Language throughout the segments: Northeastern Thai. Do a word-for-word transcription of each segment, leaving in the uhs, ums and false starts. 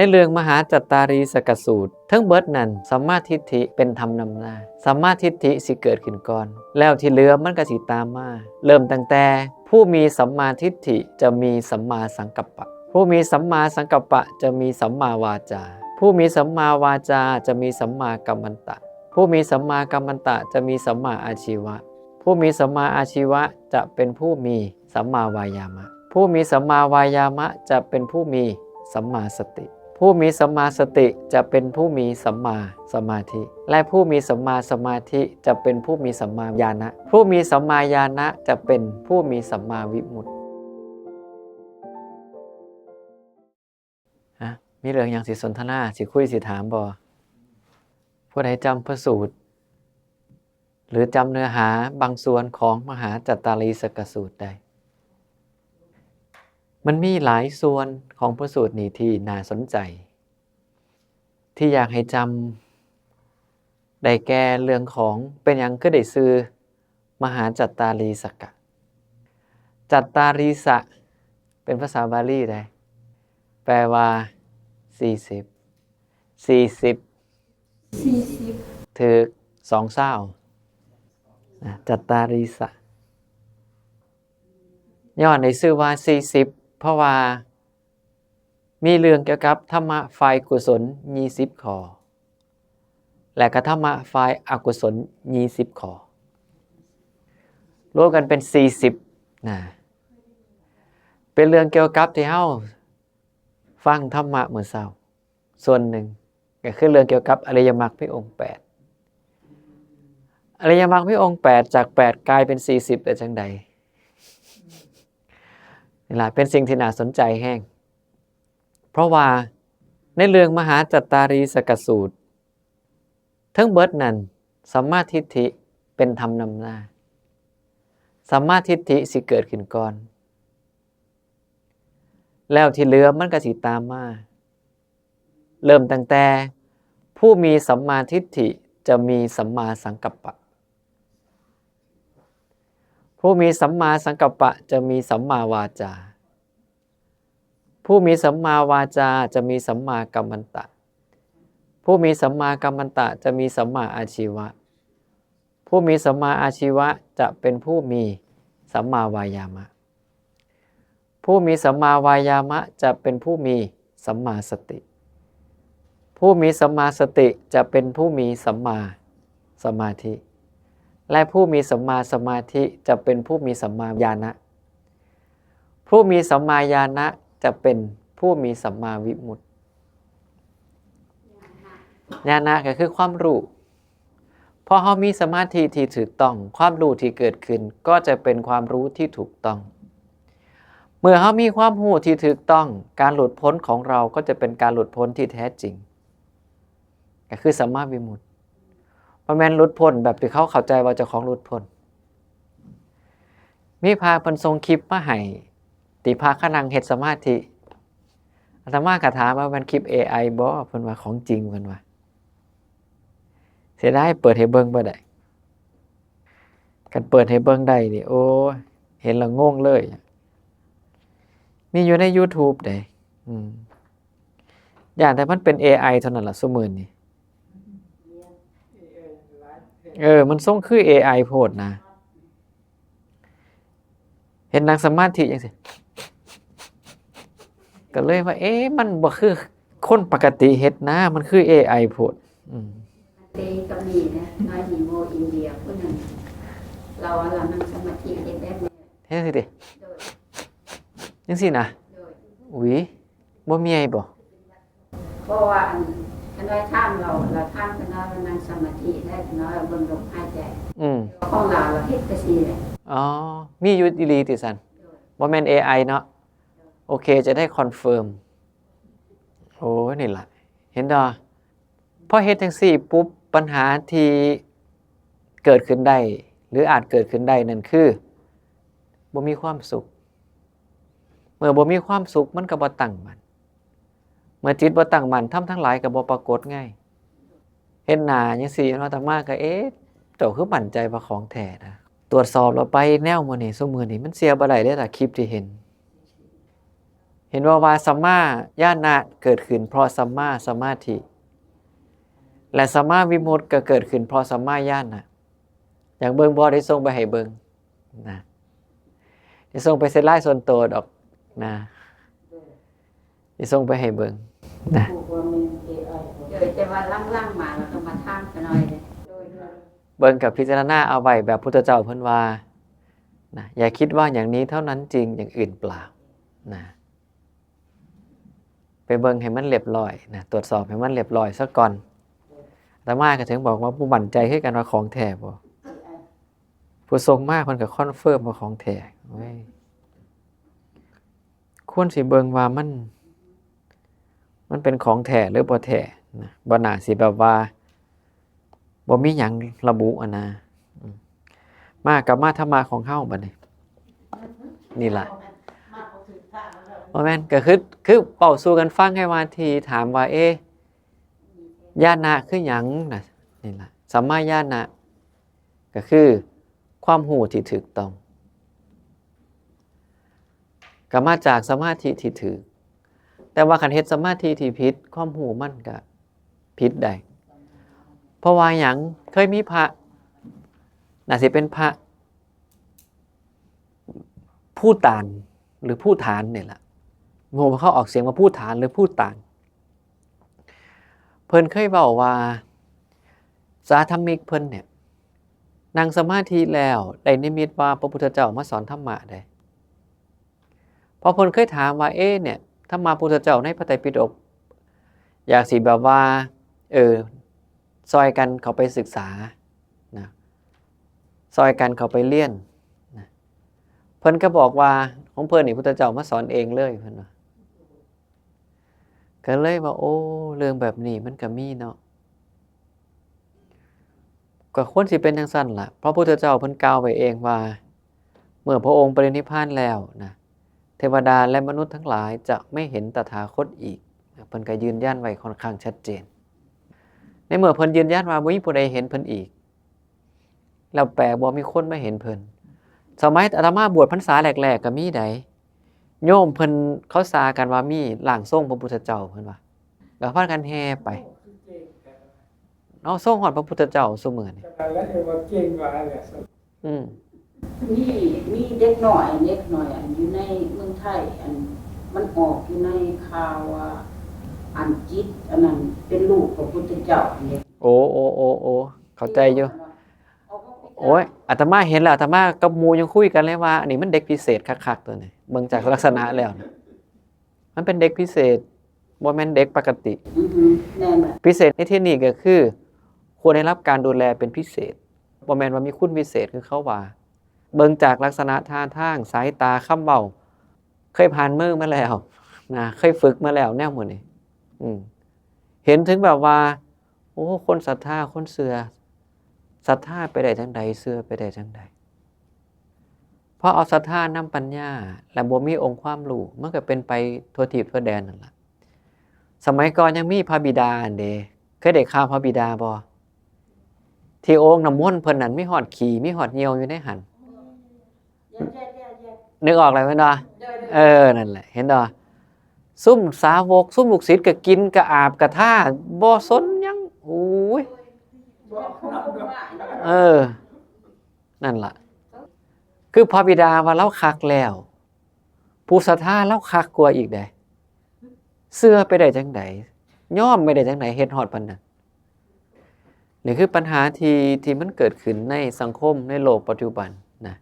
ในเรื่องมหาจัตตารีสกสูตร ทั้งเบิดนั้นสัมมาทิฏฐิเป็นธรรมนำหน้า สัมมาทิฏฐิสิเกิดขึ้นก่อน แล้วที่เหลือมันก็สิตามมา เริ่มตั้งแต่ผู้มีสัมมาทิฏฐิจะมีสัมมาสังกัปปะ ผู้มีสัมมาสังกัปปะจะมีสัมมาวาจา ผู้มีสัมมาวาจาจะมีสัมมากัมมันตะ ผู้มีสัมมากัมมันตะจะมีสัมมาอาชีวะ ผู้มีสัมมาอาชีวะจะเป็นผู้มีสัมมาวายามะ ผู้มีสัมมาวายามะจะเป็นผู้มีสัมมาสติ ผู้มีสัมมาสติจะเป็นผู้มีสัมมาสมาธิ และผู้มีสัมมาสมาธิจะเป็นผู้มีสัมมาญาณะ ผู้มีสัมมาญาณะจะเป็นผู้มีสัมมาวิมุตติ ฮะ มีเรื่องหยังสิสนทนา สิคุย สิถามบ่ ผู้ใดจำพระสูตร หรือจำเนื้อหาบางส่วนของมหาจัตตารีสกสูตรได้ มันมีหลายส่วนของพระสูตรนี้ที่น่าสนใจ ที่อยากให้จำ ได้แก่เรื่องของเป็นหยังคือได้ชื่อมหาจัตตารีสกะ จัตตารีสะ เป็นภาษาบาลีได้ แปลว่า สี่สิบ สี่สิบ สี่สิบ ถืกสองซาวนะ จัตตารีสะ ย้อนในชื่อว่า สี่สิบ เพราะว่า มีเรื่องเกี่ยวกับธรรมะฝ่ายกุศล ยี่สิบ ข้อ และก็ธรรมะฝ่ายอกุศล ยี่สิบ ข้อ รวมกันเป็น สี่สิบ นะ เป็นเรื่องเกี่ยวกับที่เฮาฟังธรรมะมื้อเช้า ส่วนหนึ่งก็คือเรื่องเกี่ยวกับอริยมรรคมีองค์แปด อริยมรรคมีองค์แปด จากแปดกลายเป็น สี่สิบ ได้จังใด นี่ล่ะเป็นสิ่งที่น่าสนใจแฮง เพราะว่าในเรื่องมหาจัตตารีสกสูตร ทั้งเบิดนั้นสัมมาทิฏฐิเป็นธรรมนำหน้า สัมมาทิฏฐิสิเกิดขึ้นก่อน แล้วที่เหลือมันก็สิตามมา เริ่มตั้งแต่ผู้มีสัมมาทิฏฐิจะมีสัมมาสังกัปปะ ผู้มีสัมมาสังกัปปะจะมีสัมมาวาจา ผู้มีสัมมาวาจาจะมีสัมมากัมมันตะ ผู้มีสัมมากัมมันตะจะมีสัมมาอาชีวะ ผู้มีสัมมาอาชีวะจะเป็นผู้มีสัมมาวายามะ ผู้มีสัมมาวายามะจะเป็นผู้มีสัมมาสติ ผู้มีสัมมาสติจะเป็นผู้มีสัมมาสมาธิ และผู้มีสัมมาสมาธิจะเป็นผู้มีสัมมาญาณะ ผู้มีสัมมาญาณะจะเป็นผู้มีสัมมาวิมุตติ ญาณะก็คือความรู้ พอเฮามีสมาธิที่ถูกต้อง ความรู้ที่เกิดขึ้นก็จะเป็นความรู้ที่ถูกต้อง เมื่อเฮามีความรู้ที่ถูกต้อง การหลุดพ้นของเราก็จะเป็นการหลุดพ้นที่แท้จริง ก็คือสัมมาวิมุตติ บ่แม่นหลุดพ้นแบบที่เขาเข้าใจว่าเจ้าของหลุดพ้น มีพระเพิ่นส่งคลิปมาให้ ที่พระเขานั่งเฮ็ดสมาธิ อาตมาก็ถามว่ามันคลิป เอไอ บ่ เพิ่นว่าของจริง เพิ่นว่า เสียดายเปิดให้เบิ่งบ่ได้ คันเปิดให้เบิ่งได้นี่ โอ้ย เห็นแล้วงงเลย มีอยู่ใน YouTube เด้ อืม ย้านแต่มันเป็น เอไอ เท่านั้นล่ะซุมื้อนี้ เออ มันทรงคือ เอไอ โพดนะ เห็นนั่งสมาธิจังซี่ ก็เลยว่า เอ๊ะ มันบ่คือคนปกติเฮ็ดนะ มันคือ เอไอ โพด อืม เตก็มีนะ น้อยฮีโมอินเดียผู้หนึ่ง เรา เรานั่งสมาธิเห็นแบบนี้ เฮ็ดจังซี่ติ โดย จังซี่นะ โดย อุ๊ย บ่เมื่อยบ่ เพราะว่าอัน ขน้อยถามเรา เราถามขน้อยว่านั่งสมาธิได้ ขน้อยเบิ่งลมหายใจ อืม ของเรา เราเฮ็ดไปซี่แหละ อ๋อ มีอยู่อีหลีติซั่น โดย บ่แม่น เอไอ เนาะ โอเค จะได้คอนเฟิร์ม โอ้ นี่ล่ะ เห็นบ่ พอเฮ็ดจังซี่ปุ๊บ ปัญหาที่เกิดขึ้นได้ หรืออาจเกิดขึ้นได้นั่นคือ บ่มีความสุข เมื่อบ่มีความสุขมันก็บ่ตั้งมั่น เมื่อจิตบ่ตั้งมั่น ธรรมทั้งหลายก็บ่ปรากฏไง เห็นหน้าจังซี่เนาะ อาตมาก็ เอ๊ะ เจ้าคือมั่นใจว่าของแท้นะ ตรวจสอบแล้วไปแนวมื้อนี้ ซุมื้อนี้มันเชื่อบ่ได้เด้ล่ะ คลิปที่เห็น เห็นว่าว่าสัมมาญาณะเกิดขึ้นเพราะสัมมาสมาธิ และสัมมาวิมุตติก็เกิดขึ้นเพราะสัมมาญาณะ อยากเบิ่งบ่ ได้ส่งไปให้เบิ่งนะ ได้ส่งไปเส้นไลน์ส่วนตัวดอกนะ ได้ส่งไปให้เบิ่งนะ เดี๋ยวจะมาล่างๆมาแล้วก็มาถามกันหน่อยเลย เบิ่งกับพิจารณาเอาไว้แบบพุทธเจ้าเพิ่นว่านะ อย่าคิดว่าอย่างนี้เท่านั้นจริง อย่างอื่นเปล่านะ ไปเบิ่งให้มันเรียบร้อยนะ ตรวจสอบให้มันเรียบร้อยซะก่อน อาตมาก็ถึงบอกว่าผู้มั่นใจคือกันว่าของแท้บ่ ผู้ส่งมาเพิ่นก็คอนเฟิร์มว่าของแท้เว้ย ควรสิเบิ่งว่ามัน มันเป็นของแท้หรือบ่แท้นะ บ่น่าสิแบบว่า บ่มีหยังระบุอะนะ อืม มากลับมาธรรมะของเฮาบัดนี้ นี่ล่ะ บ่แม่น ก็คือ คือเว้าสู่กันฟังให้ว่าที่ถามว่า เอ๊ะ ญาณะคือหยังนะ นี่ล่ะ สัมมาญาณะ ก็คือความรู้ที่ถูกต้อง ก็มาจากสมาธิที่ถูก แต่ว่าคันเฮ็ดสมาธิที่ผิด ความรู้มันก็ผิดได้ เพราะว่าหยัง เคยมีพระ น่าสิเป็นพระ ภูฏาน หรือภูฏานนี่ล่ะ โห เขาออกเสียงว่าภูฏานหรือภูฏาน เพิ่นเคยเว้าว่า สาธมิกเพิ่นเนี่ย นั่งสมาธิแล้วได้นิมิตว่าพระพุทธเจ้ามาสอนธรรมะเด้ พอเพิ่นเคยถามว่า เอ๊ะเนี่ย ธรรมะพุทธเจ้าในพระไตรปิฎก อยากสิแบบว่า เออ ซอยกันเข้าไปศึกษานะ ซอยกันเข้าไปเรียนนะ เพิ่นก็บอกว่า ของเพิ่นนี่พุทธเจ้ามาสอนเองเลย เพิ่นว่า ก็เลยว่า โอ้ เรื่องแบบนี้มันก็มีเนาะ ก็ควรสิเป็นจั่งซั้นล่ะ เพราะพุทธเจ้าเพิ่นกล่าวไว้เองว่า เมื่อพระองค์ปรินิพพานแล้วนะ เทวดาและมนุษย์ทั้งหลายจะไม่เห็นตถาคตอีก เพิ่นก็ยืนยันไว้ค่อนข้างชัดเจน ในเมื่อเพิ่นยืนยันว่าบ่มีผู้ใดเห็นเพิ่นอีก แล้วแปลกบ่ มีคนมาเห็นเพิ่น สมัยอาตมาบวชพรรษาแรกๆ ก็มีได โยมเพิ่นเขาซากันว่ามีร่างทรงพระพุทธเจ้า เพิ่นว่า ก็พากันแห่ไป เนาะ ทรงฮอดพระพุทธเจ้าซุมื้อนี้ ขนาดแล้วเอว่าเก่งกว่าเนี่ย อืม มีมีเด็กน้อยเด็กน้อยอันอยู่ในเมืองไทย อันมันออกอยู่ในข่าวว่า อันจิตอันนั้นเป็นลูกพระพุทธเจ้าเนี่ย โอ้โอ้โอ้โอ้ เข้าใจอยู่ โอ้ย อาตมาเห็นแล้ว อาตมากับหมู่ยังคุยกันเลยว่า อันนี้มันเด็กพิเศษคักๆ ตัวนี้ เบิ่งจากลักษณะแล้วนะ มันเป็นเด็กพิเศษ บ่แม่นเด็กปกติ อือฮึแม่นอะ พิเศษในที่นี้ก็คือ ควรได้รับการดูแลเป็นพิเศษ บ่แม่นว่ามีคุณวิเศษคือเขาว่า เบิ่งจากลักษณะท่าทาง สายตา คำเว้า เคยผ่านมือมาแล้วนะ เคยฝึกมาแล้วแนวหมู่นี้ อืม เห็นถึงแบบว่า โอ้ คนศรัทธา คนเชื่อ ศรัทธาไปได้จั่งใด เชื่อไปได้จั่งใด เพราะเอาศรัทธานำปัญญา และบ่มีองค์ความรู้ มันก็เป็นไปทั่วทีปทั่วแดนนั่นล่ะ สมัยก่อนยังมีพระบิดาอันเด เคยได้ข่าวพระบิดาบ่ ที่โอ่งน้ำมนต์เพิ่นนั่นมีฮอดขี้ มีฮอดเยี่ยวอยู่ในหั่น นึกออกแล้วแม่นบ่ เออ นั่นแหละ เห็นบ่ ซุมสาวก ซุมลูกศิษย์ก็กิน ก็อาบ ก็ทา บ่สนหยัง โอ้ย เออ นั่นล่ะ คือพระบิดาว่าลาวคักแล้ว ผู้ศรัทธาลาวคักกว่าอีกเด้ เชื่อไปได้จั่งใด ยอมไปได้จั่งใด เฮ็ดฮอดปานนั้น นี่คือปัญหาที่ ที่มันเกิดขึ้นในสังคมในโลกปัจจุบันนะ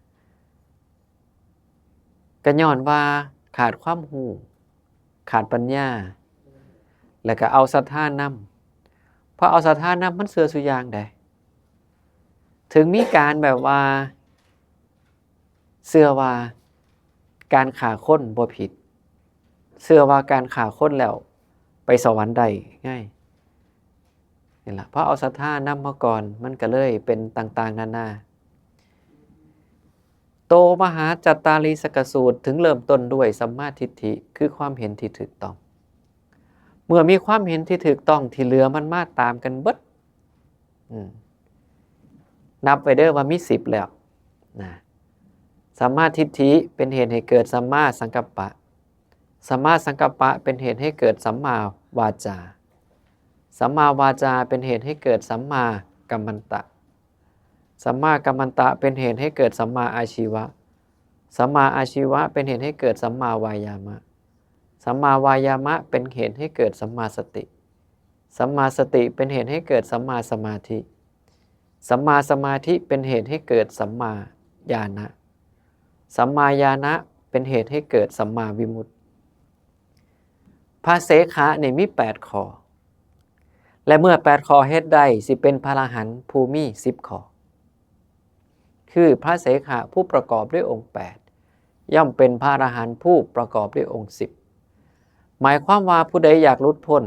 ก็ย้อนว่าขาดความรู้ ขาดปัญญา แล้วก็เอาศรัทธานำ พอเอาศรัทธานำ มันเชื่อซุอย่างใด ถึงมีการแบบว่า เชื่อว่าการฆ่าคนบ่ผิด เชื่อว่าการฆ่าคนแล้วไปสวรรค์ได้ง่าย นี่ล่ะ เพราะเอาศรัทธานำมาก่อน มันก็เลยเป็นต่างๆ นานา โตมหาจัตตาลีสกสูตร ถึงเริ่มต้นด้วยสัมมาทิฏฐิ คือความเห็นที่ถูกต้อง เมื่อมีความเห็นที่ถูกต้อง ที่เหลือมันมาตามกันเบิด อืม นับไปเด้อว่ามีสิบแล้วนะ สัมมาทิฏฐิเป็นเหตุให้เกิดสัมมาสังกัปปะ สัมมาสังกัปปะเป็นเหตุให้เกิดสัมมาวาจา สัมมาวาจาเป็นเหตุให้เกิดสัมมากัมมันตะ สัมมากัมมันตะเป็นเหตุให้เกิดสัมมาอาชีวะ สัมมาอาชีวะเป็นเหตุให้เกิดสัมมาวายามะ สัมมาวายามะเป็นเหตุให้เกิดสัมมาสติ สัมมาสติเป็นเหตุให้เกิดสัมมาสมาธิ สัมมาสมาธิเป็นเหตุให้เกิดสัมมาญาณะ สัมมาญาณะเป็นเหตุให้เกิดสัมมาวิมุตติ พระเสขะนี่มีแปดข้อ และเมื่อแปดข้อเฮ็ดได้ สิเป็นพระอรหันต์ผู้มีสิบข้อ คือพระเสขะผู้ประกอบด้วยองค์แปด ย่อมเป็นพระอรหันต์ผู้ประกอบด้วยองค์สิบ หมายความว่าผู้ใดอยากหลุดพ้น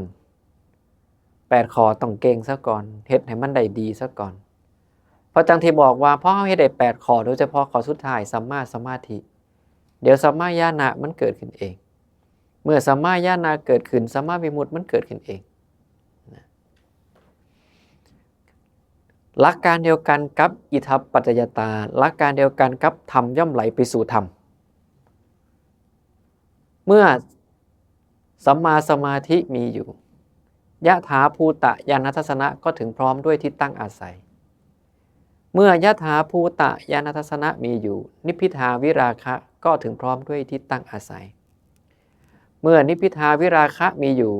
แปดข้อต้องเก่งซะก่อน เฮ็ดให้มันได้ดีซะก่อน เพราะจังที่บอกว่าพอเฮาเฮ็ดได้แปดข้อ โดยเฉพาะข้อสุดท้ายสัมมาสมาธิ เดี๋ยวสัมมาญาณะมันเกิดขึ้นเอง เมื่อสัมมาญาณะเกิดขึ้น สัมมาวิมุตติมันเกิดขึ้นเองนะ หลักการเดียวกันกับอิทัปปัจจยตา หลักการเดียวกันกับธรรมย่อมไหลไปสู่ธรรม เมื่อสัมมาสมาธิมีอยู่ ยถาภูตญาณทัศนะก็ถึงพร้อมด้วยที่ตั้งอาศัย เมื่อยถาภูตญาณทัศนะมีอยู่ นิพพิทาวิราคะก็ถึงพร้อมด้วยที่ตั้งอาศัย เมื่อนิพพิทาวิราคะมีอยู่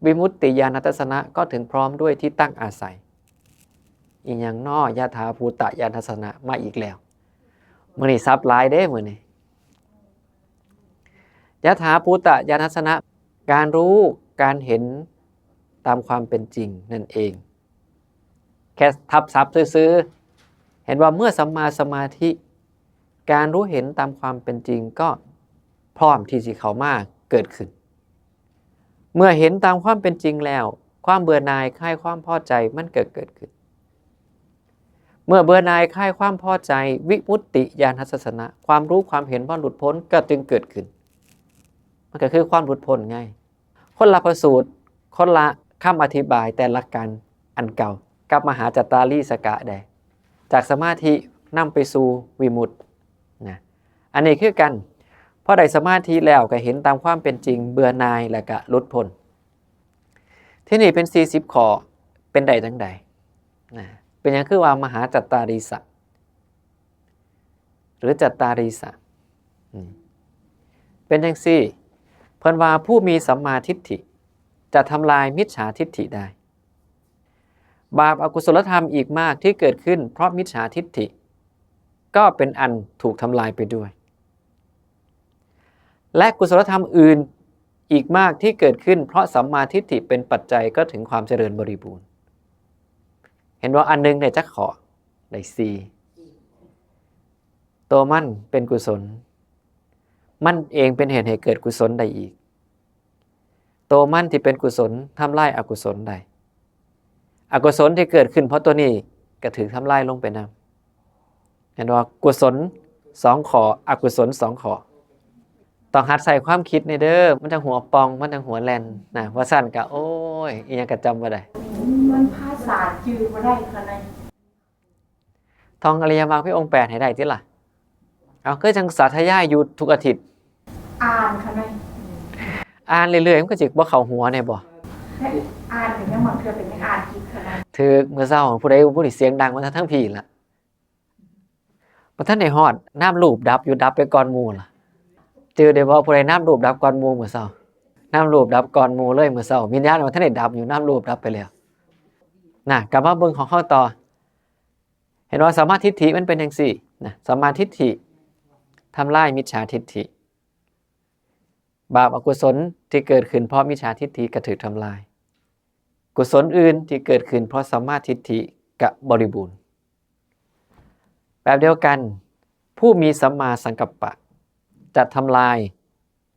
วิมุตติญาณทัศนะก็ถึงพร้อมด้วยที่ตั้งอาศัย อีหยังน้อยถาภูตญาณทัศนะมาอีกแล้ว มื้อนี้ศัพท์หลายเด้มื้อนี้ ยถาภูตญาณทัศนะ การรู้การเห็นตามความเป็นจริงนั่นเอง แค่ทับศัพท์ซื่อๆ เห็นว่าเมื่อสัมมาสมาธิ การรู้เห็นตามความเป็นจริงก็พร้อมที่สิเข้ามาเกิดขึ้น เมื่อเห็นตามความเป็นจริงแล้ว ความเบื่อหน่ายคลายความพอใจมันเกิดเกิดขึ้น เมื่อเบื่อหน่ายคลายความพอใจ วิมุตติญาณทัศนะ ความรู้ความเห็นว่าหลุดพ้นก็จึงเกิดขึ้น มันก็คือความหลุดพ้นไง คนละพระสูตร คนละคำอธิบาย แต่หลักการอันเก่า กับมหาจัตตาลีสกะได้ จากสมาธินำไปสู่วิมุตตินะ อันนี้คือกัน พอได้สมาธิแล้วก็เห็นตามความเป็นจริง เบื่อหน่ายแล้วก็หลุดพ้น ที่นี่เป็นสี่สิบข้อ เป็นได้จังใดนะ เป็นหยังคือว่ามหาจัตตาลีสะ หรือจัตตาลีสะ อืม เป็นจังซี่ เพิ่นว่าผู้มีสัมมาทิฏฐิ จะทำลายมิจฉาทิฏฐิได้ บาปอกุศลธรรมอีกมากที่เกิดขึ้นเพราะมิจฉาทิฏฐิ ก็เป็นอันถูกทำลายไปด้วย และกุศลธรรมอื่นอีกมากที่เกิดขึ้นเพราะสัมมาทิฏฐิเป็นปัจจัยก็ถึงความเจริญบริบูรณ์ เห็นว่าอันหนึ่งได้จักข้อ ได้สี่ ตัวมันเป็นกุศล มันเองเป็นเหตุให้เกิดกุศลได้อีก ตัวมันที่เป็นกุศลทำลายอกุศลได้ อกุศลที่เกิดขึ้นเพราะตัวนี้ก็ถูกทำลายลงไปนำ เห็นว่ากุศลสองข้อ อกุศลสองข้อ ต้องหัดใส่ความคิดในเด้อ มันจั่งหัวป่อง มันจั่งหัวแล่นนะ ว่าซั่นก็ โอ้ย อีหยังก็จำบ่ได้ มันภาษาจื่อบ่ได้ขนาด ท่องอริยมรรคมีองค์แปดให้ได้ติล่ะ เอา คือจั่งสาธยายอยู่ทุกอาทิตย์ อ่านขนาด อ่านเรื่อยๆ มันก็สิบ่เข้าหัวแน่บ่ แต่อ่านก็ยังบางเทื่อก็ยังอ่านผิดขนาด ถืก มื้อเช้าผู้ใดผู้นี้เสียงดังมาทั้งพี้ล่ะ บ่ทันได้ฮอด นามรูปดับอยู่ ดับไปก่อนหมู่ล่ะ จื่อได้บ่ ผู้ใดนามรูปดับก่อนหมู่มื้อเช้า นามรูปดับก่อนหมู่เลยมื้อเช้า วิญญาณบ่ทันได้ดับอยู่ นามรูปดับไปแล้ว น่ะ กลับมาเบิ่งของเฮาต่อ เห็นว่าสัมมาทิฏฐิมันเป็นจังซี่นะ สัมมาทิฏฐิทำลายมิจฉาทิฏฐิ บาปอกุศลที่เกิดขึ้นเพราะมิจฉาทิฏฐิก็ถูกทำลาย กุศลอื่นที่เกิดขึ้นเพราะสัมมาทิฏฐิก็บริบูรณ์ แบบเดียวกัน ผู้มีสัมมาสังกัปปะ จะทำลาย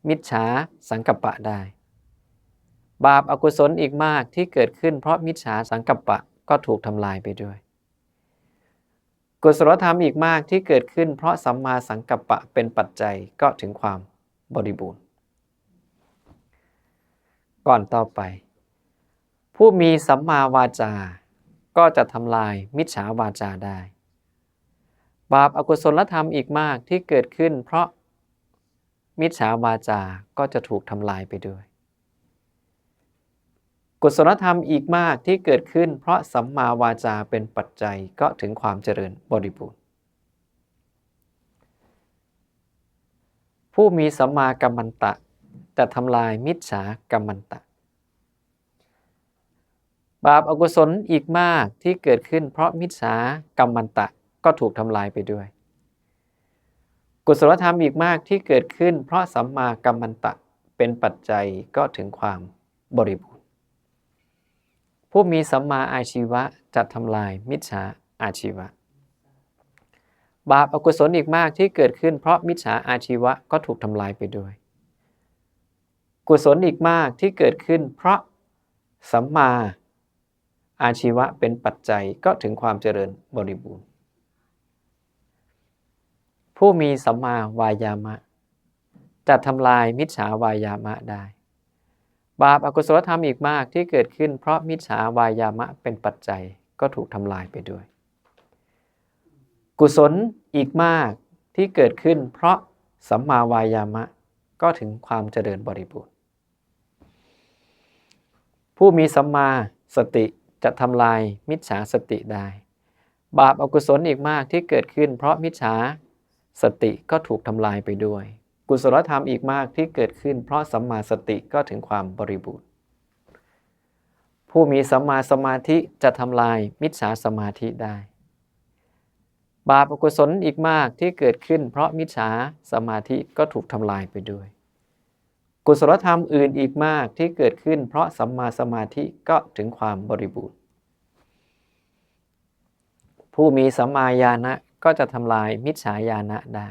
มิจฉาสังกัปปะได้ บาปอกุศลอีกมากที่เกิดขึ้นเพราะมิจฉาสังกัปปะก็ถูกทำลายไปด้วย กุศลธรรมอีกมากที่เกิดขึ้นเพราะสัมมาสังกัปปะเป็นปัจจัยก็ถึงความบริบูรณ์ ก่อนต่อไป ผู้มีสัมมาวาจาก็จะทำลายมิจฉาวาจาได้ บาปอกุศลธรรมอีกมากที่เกิดขึ้นเพราะ มิจฉาวาจาก็จะถูกทำลายไปด้วย กุศลธรรมอีกมากที่เกิดขึ้นเพราะสัมมาวาจาเป็นปัจจัยก็ถึงความเจริญบริบูรณ์ ผู้มีสัมมากัมมันตะจะทำลายมิจฉากัมมันตะ บาปอกุศลอีกมากที่เกิดขึ้นเพราะมิจฉากัมมันตะก็ถูกทำลายไปด้วย กุศลธรรมอีกมากที่เกิดขึ้นเพราะสัมมากัมมันตะเป็นปัจจัยก็ถึงความบริบูรณ์ ผู้มีสัมมาอาชีวะจะทำลายมิจฉาอาชีวะ บาปอกุศลอีกมากที่เกิดขึ้นเพราะมิจฉาอาชีวะก็ถูกทำลายไปด้วย กุศลอีกมากที่เกิดขึ้นเพราะสัมมาอาชีวะเป็นปัจจัยก็ถึงความเจริญบริบูรณ์ ผู้มีสัมมาวายามะ จะทำลายมิจฉาวายามะได้ บาปอกุศลธรรมอีกมากที่เกิดขึ้นเพราะมิจฉาวายามะเป็นปัจจัยก็ถูกทำลายไปด้วย กุศลอีกมากที่เกิดขึ้นเพราะสัมมาวายามะก็ถึงความเจริญบริบูรณ์ ผู้มีสัมมาสติจะทำลายมิจฉาสติได้ บาปอกุศลอีกมากที่เกิดขึ้นเพราะมิจฉาสติก็ถูกทำลายไปด้วย กุศลธรรมอีกมากที่เกิดขึ้นเพราะสัมมาสติก็ถึงความบริบูรณ์ ผู้มีสัมมาสมาธิจะทำลายมิจฉาสมาธิได้ บาปอกุศลอีกมากที่เกิดขึ้นเพราะมิจฉาสมาธิก็ถูกทำลายไปด้วย กุศลธรรมอื่นอีกมากที่เกิดขึ้นเพราะสัมมาสมาธิก็ถึงความบริบูรณ์ ผู้มีสัมมาญาณะก็จะทำลายมิจฉาญาณะได้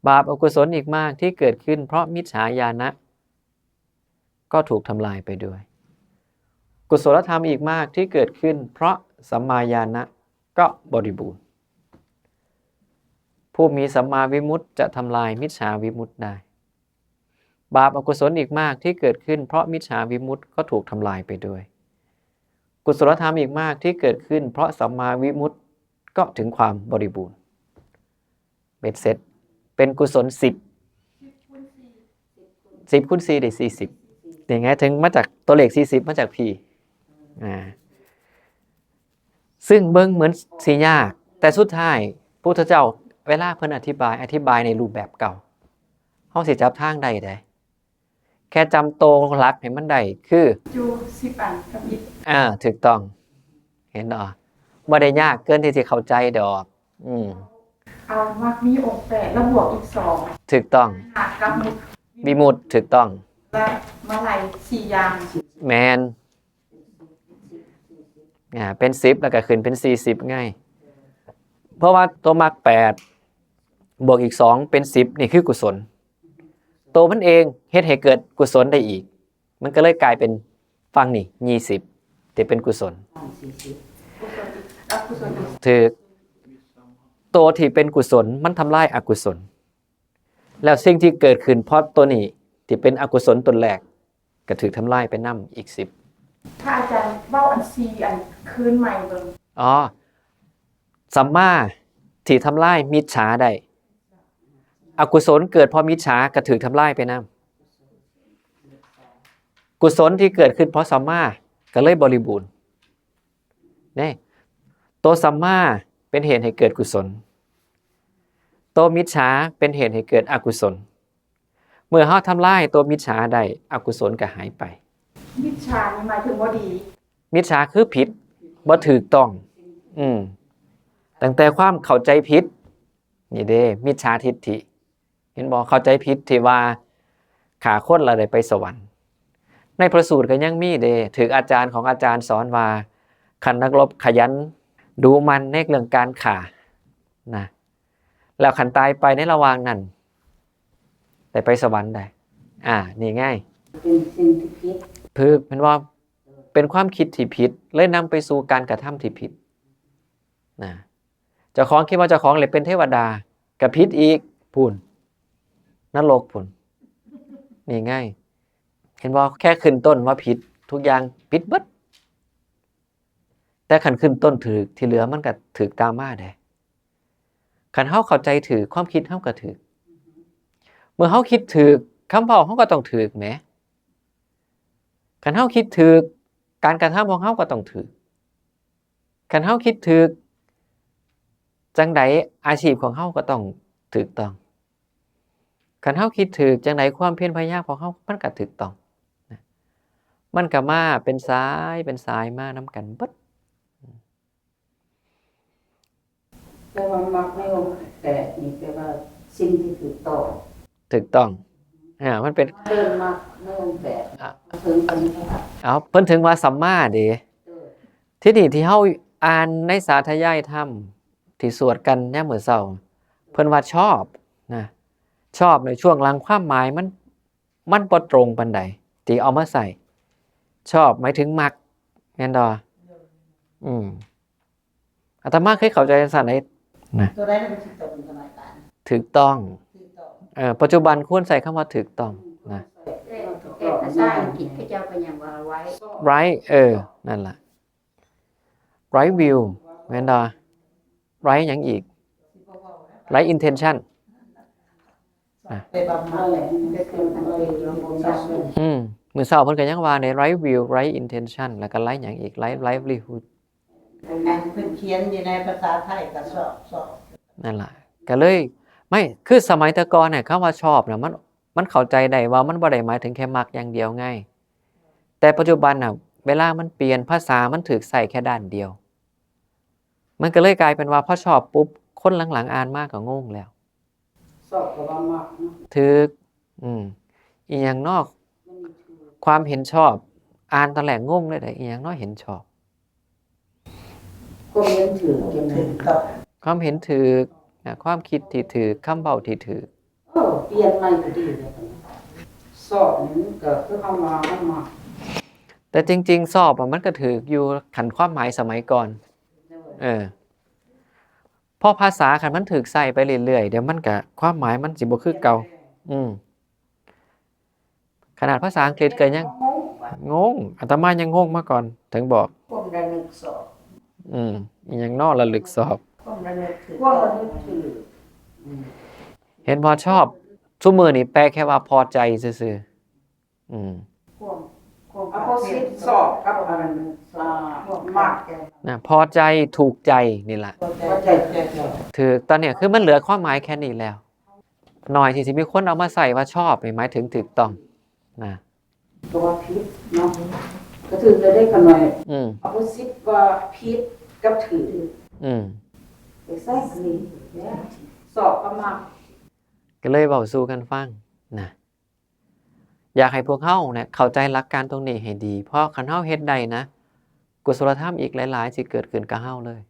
บาปอกุศลอีกมากที่เกิดขึ้นเพราะมิจฉาญาณะก็ถูกทำลายไปด้วย กุศลธรรมอีกมากที่เกิดขึ้นเพราะสัมมาญาณะก็บริบูรณ์ ผู้มีสัมมาวิมุตติจะทำลายมิจฉาวิมุตติได้ บาปอกุศลอีกมากที่เกิดขึ้นเพราะมิจฉาวิมุตติก็ถูกทำลายไปด้วย กุศลธรรมอีกมากที่เกิดขึ้นเพราะสัมมาวิมุตติก็ถึงความบริบูรณ์ เบ็ดเสร็จเป็นกุศลสิบ สิบคูณสี่ได้สี่สิบ นี่ไงถึงมาจากตัวเลขสี่สิบมาจากพี อ่า ซึ่งเบิ่งเหมือนสิยาก แต่สุดท้ายพุทธเจ้าเวลาเพิ่นอธิบาย อธิบายในรูปแบบเก่า เฮาสิจับทางได้เด้ แค่จำตัวหลักให้มันได้คือ อยู่สิบอันกับอีก อ่า ถูกต้อง เห็นบ่ บ่ได้ยากเกินที่สิเข้าใจดอก อืม เอามรรคมีองค์แปดแล้วบวกอีกสอง ถูกต้อง หากับมุตติ วิมุตติ ถูกต้อง และมาลัยสี่อย่าง แม่น อ่า เป็นสิบแล้วก็ขึ้นเป็นสี่สิบไง เพราะว่าตัวมรรคแปดบวกอีกสองเป็นสิบ นี่คือกุศล ตัวมันเองเฮ็ดให้เกิดกุศลได้อีก มันก็เลยกลายเป็นฝั่งนี่ยี่สิบ ที่เป็นกุศล สี่สิบ กุศลอีก อกุศลอีก ถูก ตัวที่เป็นกุศลมันทำลายอกุศล แล้วสิ่งที่เกิดขึ้นเพราะตัวนี้ที่เป็นอกุศลตัวแรก ก็ถูกทำลายไปนำอีกสิบ ถ้าอาจารย์เว้าอันสี่อันคืนใหม่เบิ่ง อ๋อ สัมมาที่ทำลายมิจฉาได้ อกุศลเกิดเพราะมิจฉาก็ถูกทำลายไปนำ กุศลที่เกิดขึ้นเพราะสัมมาก็เลยบริบูรณ์ นี่ ตัวสัมมาเป็นเหตุให้เกิดกุศล ตัวมิจฉาเป็นเหตุให้เกิดอกุศล เมื่อเฮาทำลายตัวมิจฉาได้ อกุศลก็หายไป มิจฉานี่หมายถึงบ่ดี มิจฉาคือผิด บ่ถูกต้อง อืม ตั้งแต่ความเข้าใจผิด นี่เด้ มิจฉาทิฏฐิ เห็นบ่ เข้าใจผิดที่ว่าฆ่าคนแล้วได้ไปสวรรค์ ในพระสูตรก็ยังมีเด้ ถูกอาจารย์ของอาจารย์สอนว่า คันนักรบขยันดูหมั่นในเรื่องการฆ่า นะ แล้วคันตายไปในระหว่างนั้น ได้ไปสวรรค์ได้ อ่า นี่ไง เป็นสิ่งที่ผิด ถูก แม่นบ่ เป็นความคิดที่ผิด เลยนำไปสู่การกระทำที่ผิด นะ เจ้าของคิดว่าเจ้าของเลยเป็นเทวดา ก็ผิดอีก พู้น นรกพู้น นี่ไง เห็นบ่ แค่ขึ้นต้นว่าผิด ทุกอย่างผิดเบิด แต่คันขึ้นต้นถูก ที่เหลือมันก็ถูกตามมาเด้ คันเฮาเข้าใจถูก ความคิดเฮาก็ถูก เมื่อเฮาคิดถืก คำเว้าเฮาก็ต้องถืกแหม คันเฮาคิดถืก การกระทำของเฮาก็ต้องถืก คันเฮาคิดถืก จั่งใดอาชีพของเฮาก็ต้องถืกต้อง คันเฮาคิดถืก จั่งใดความเพียรพยายามของเฮามันก็ถืกต้องนะ มันก็มาเป็นสายเป็นสายมานำกันเบิด แต่ว่ามักในองค์แปดนี่แปลว่าสิ่งที่ถูกต้อง ถูกต้อง อ่า มันเป็น เริ่มมักในองค์แปด อ่ะ ถึงปัญญา เอา เพิ่นถึงว่าสัมมาเด้ เออ ที่นี่ที่เฮาอ่านในสาธยายธรรมที่สวดกันยามมื้อเช้า เพิ่นว่าชอบนะ ชอบในช่วงหลังความหมายมัน มันบ่ตรงปานใดที่เอามาใส่ ชอบหมายถึงมัก แม่นบ่ อืม อาตมาเคยเข้าใจจั่งซั่นเด้นะ ตัวใดมันถูกต้องเป็นสมัยการ ถูกต้อง ถูกต้อง เอ่อ ปัจจุบันควรใส่คำว่าถูกต้องนะ แต่แต่ภาษาอังกฤษเขาเจ้าก็ยังว่า right right เออ นั่นล่ะ right view แม่นบ่ right หยังอีก right intention ไปบำบัดแหละก็คือมันเป็นเรื่องของการ อืม มื้อเช้าเพิ่นก็ยังว่าใน right view right intention แล้วก็ right หยังอีก right livelihood การเพิ่นเขียนอยู่ในภาษาไทยก็ชอบชอบ นั่นล่ะ ก็เลย ไม่ คือสมัยแต่ก่อนเนี่ย คำว่าชอบน่ะ มัน มันเข้าใจได้ว่ามันบ่ได้หมายถึงแค่มักอย่างเดียวไง แต่ปัจจุบันน่ะ เวลามันเปลี่ยน ภาษามันถูกใส่แค่ด้านเดียว มันก็เลยกลายเป็นว่าพอชอบปุ๊บ คนหลังๆอ่านมาก็งงแล้ว ชอบก็ว่ามักเนาะ ถูก อืม อีหยังนอก มันมีถูก ความเห็นชอบ อ่านตอนแรกงงเลยเด้ อีหยังนอกเห็นชอบ ความเห็นถูกยังไง ความเห็นถูกนะ ความคิดที่ถูก คำเว้าที่ถูก เออเปลี่ยนใหม่ก็ดีเลยชอบนี่ก็คือคำว่ามันมัก แต่จริงๆ ชอบอะมันก็ถูกอยู่ คันความหมายสมัยก่อน เออ พอภาษาคันมันถูกใส่ไปเรื่อยๆ เดี๋ยวมันก็ ความหมายมันสิบ่คือเก่า อืม ขนาดภาษาอังกฤษก็ยัง งง อาตมายังงงมาก่อน ถึงบอก ความระลึกชอบ อืม อีหยังนอกระลึกชอบ ความระลึกถูกความระลึกถูก เห็นบ่ ชอบ ซุมื้อนี้แปลแค่ว่าพอใจซื่อๆ อืม ความความ opposite ชอบกับอันอ่ามัก นะ พอใจ ถูกใจ นี่ล่ะ พอใจใจชอบ ถูก ตอนเนี้ยคือมันเหลือความหมายแค่นี้แล้ว หน่อยที่สิมีคนเอามาใส่ว่าชอบนี่หมายถึงถูกต้อง นะ ก็ว่าผิดเนาะ ก็ถือจะได้ขน่อย อืม opposite ว่าผิดกับถูก อืม exactly เนี่ยชอบกับมัก ก็เลยเว้าสู่กันฟังนะ อยากให้พวกเฮาเนี่ยเข้าใจหลักการตรงนี้ให้ดี เพราะคันเฮาเฮ็ดได้นะ กุศลธรรมอีกหลายๆ สิเกิดขึ้นกับเฮาเลย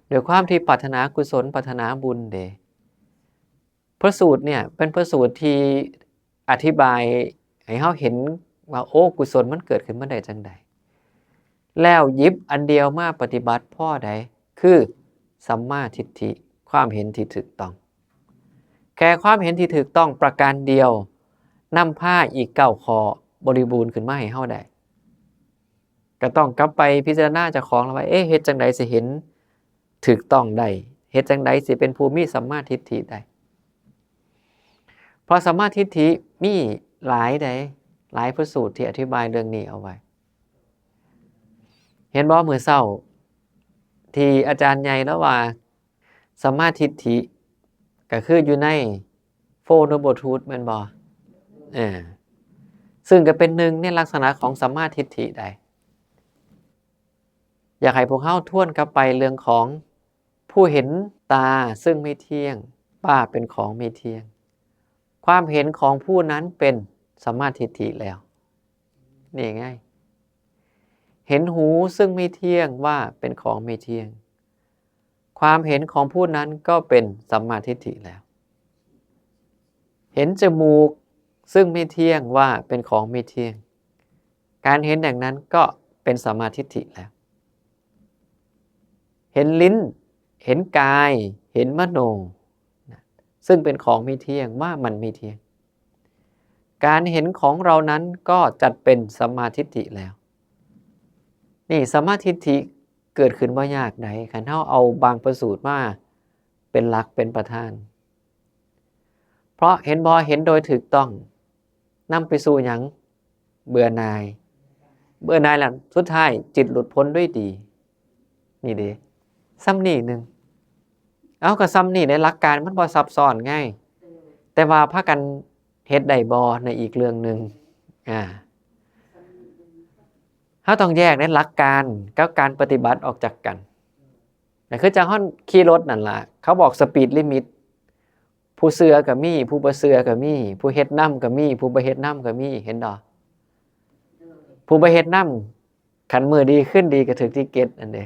ด้วยความที่ปรารถนากุศล ปรารถนาบุญเด้ พระสูตรเนี่ยเป็นพระสูตรที่อธิบายให้เฮาเห็นว่า โอ้ กุศลมันเกิดขึ้นมาได้จั่งใด แล้วหยิบอันเดียวมาปฏิบัติพอใด คือสัมมาทิฏฐิ ความเห็นที่ถูกต้อง แค่ความเห็นที่ถูกต้องประการเดียวนำพาอีกเก้าข้อบริบูรณ์ขึ้นมาให้เฮาได้ ก็ต้องกลับไปพิจารณาเจ้าของแล้วว่า เอ๊ะ เฮ็ดจั่งใดสิเห็นถูกต้องได้ เฮ็ดจั่งใดสิเป็นผู้มีสัมมาทิฏฐิได้ เพราะสัมมาทิฏฐิมีหลายใด หลายพระสูตรที่อธิบายเรื่องนี้เอาไว้ เห็นบ่ มื้อเช้า ที่อาจารย์ใหญ่แล้วว่า สัมมาทิฏฐิ ก็คืออยู่ใน Four Noble Truth แม่นบ่ เออ ซึ่งก็เป็นหนึ่งในลักษณะของสัมมาทิฏฐิได้ อยากให้พวกเฮาทวนกลับไปเรื่องของผู้เห็นตาซึ่งไม่เที่ยงว่าเป็นของไม่เที่ยง ความเห็นของผู้นั้นเป็นสัมมาทิฏฐิแล้ว นี่ไง เห็นหูซึ่งไม่เที่ยงว่าเป็นของไม่เที่ยง ความเห็นของผู้นั้นก็เป็นสัมมาทิฏฐิแล้ว เห็นจมูกซึ่งไม่เที่ยงว่าเป็นของไม่เที่ยง การเห็นอย่างนั้นก็เป็นสัมมาทิฏฐิแล้ว เห็นลิ้น เห็นกาย เห็นมโน นะ ซึ่งเป็นของไม่เที่ยงว่ามันไม่เที่ยง การเห็นของเรานั้นก็จัดเป็นสัมมาทิฏฐิแล้ว นี่สัมมาทิฏฐิเกิดขึ้นบ่ยากใด คันเฮาเอาบางพระสูตรมาเป็นหลักเป็นประธาน พ เพราะเห็นบ่ เห็นโดยถูกต้อง นำไปสู่หยัง เบื่อหน่าย เบื่อหน่ายแล้วสุดท้ายจิตหลุดพ้นด้วยดี นี่เด้ ส่ำนี้หนึ่ง เอา ก็ส่ำนี้ในหลักการมันบ่ซับซ้อนไง แต่ว่าพากันเฮ็ดได้บ่ในอีกเรื่องหนึ่ง อ่า เฮาต้องแยกในหลักการกับการปฏิบัติออกจากกัน ก็คือจั่งเฮาขี่รถนั่นล่ะ เขาบอก speed limit ผู้เชื่อก็มี ผู้บ่เชื่อก็มี ผู้เฮ็ดนำก็มี ผู้บ่เฮ็ดนำก็มี เห็นบ่ ผู้บ่เฮ็ดนำ คันมื้อดีคืนดีก็ถืกติกเก็ตนั่นเด้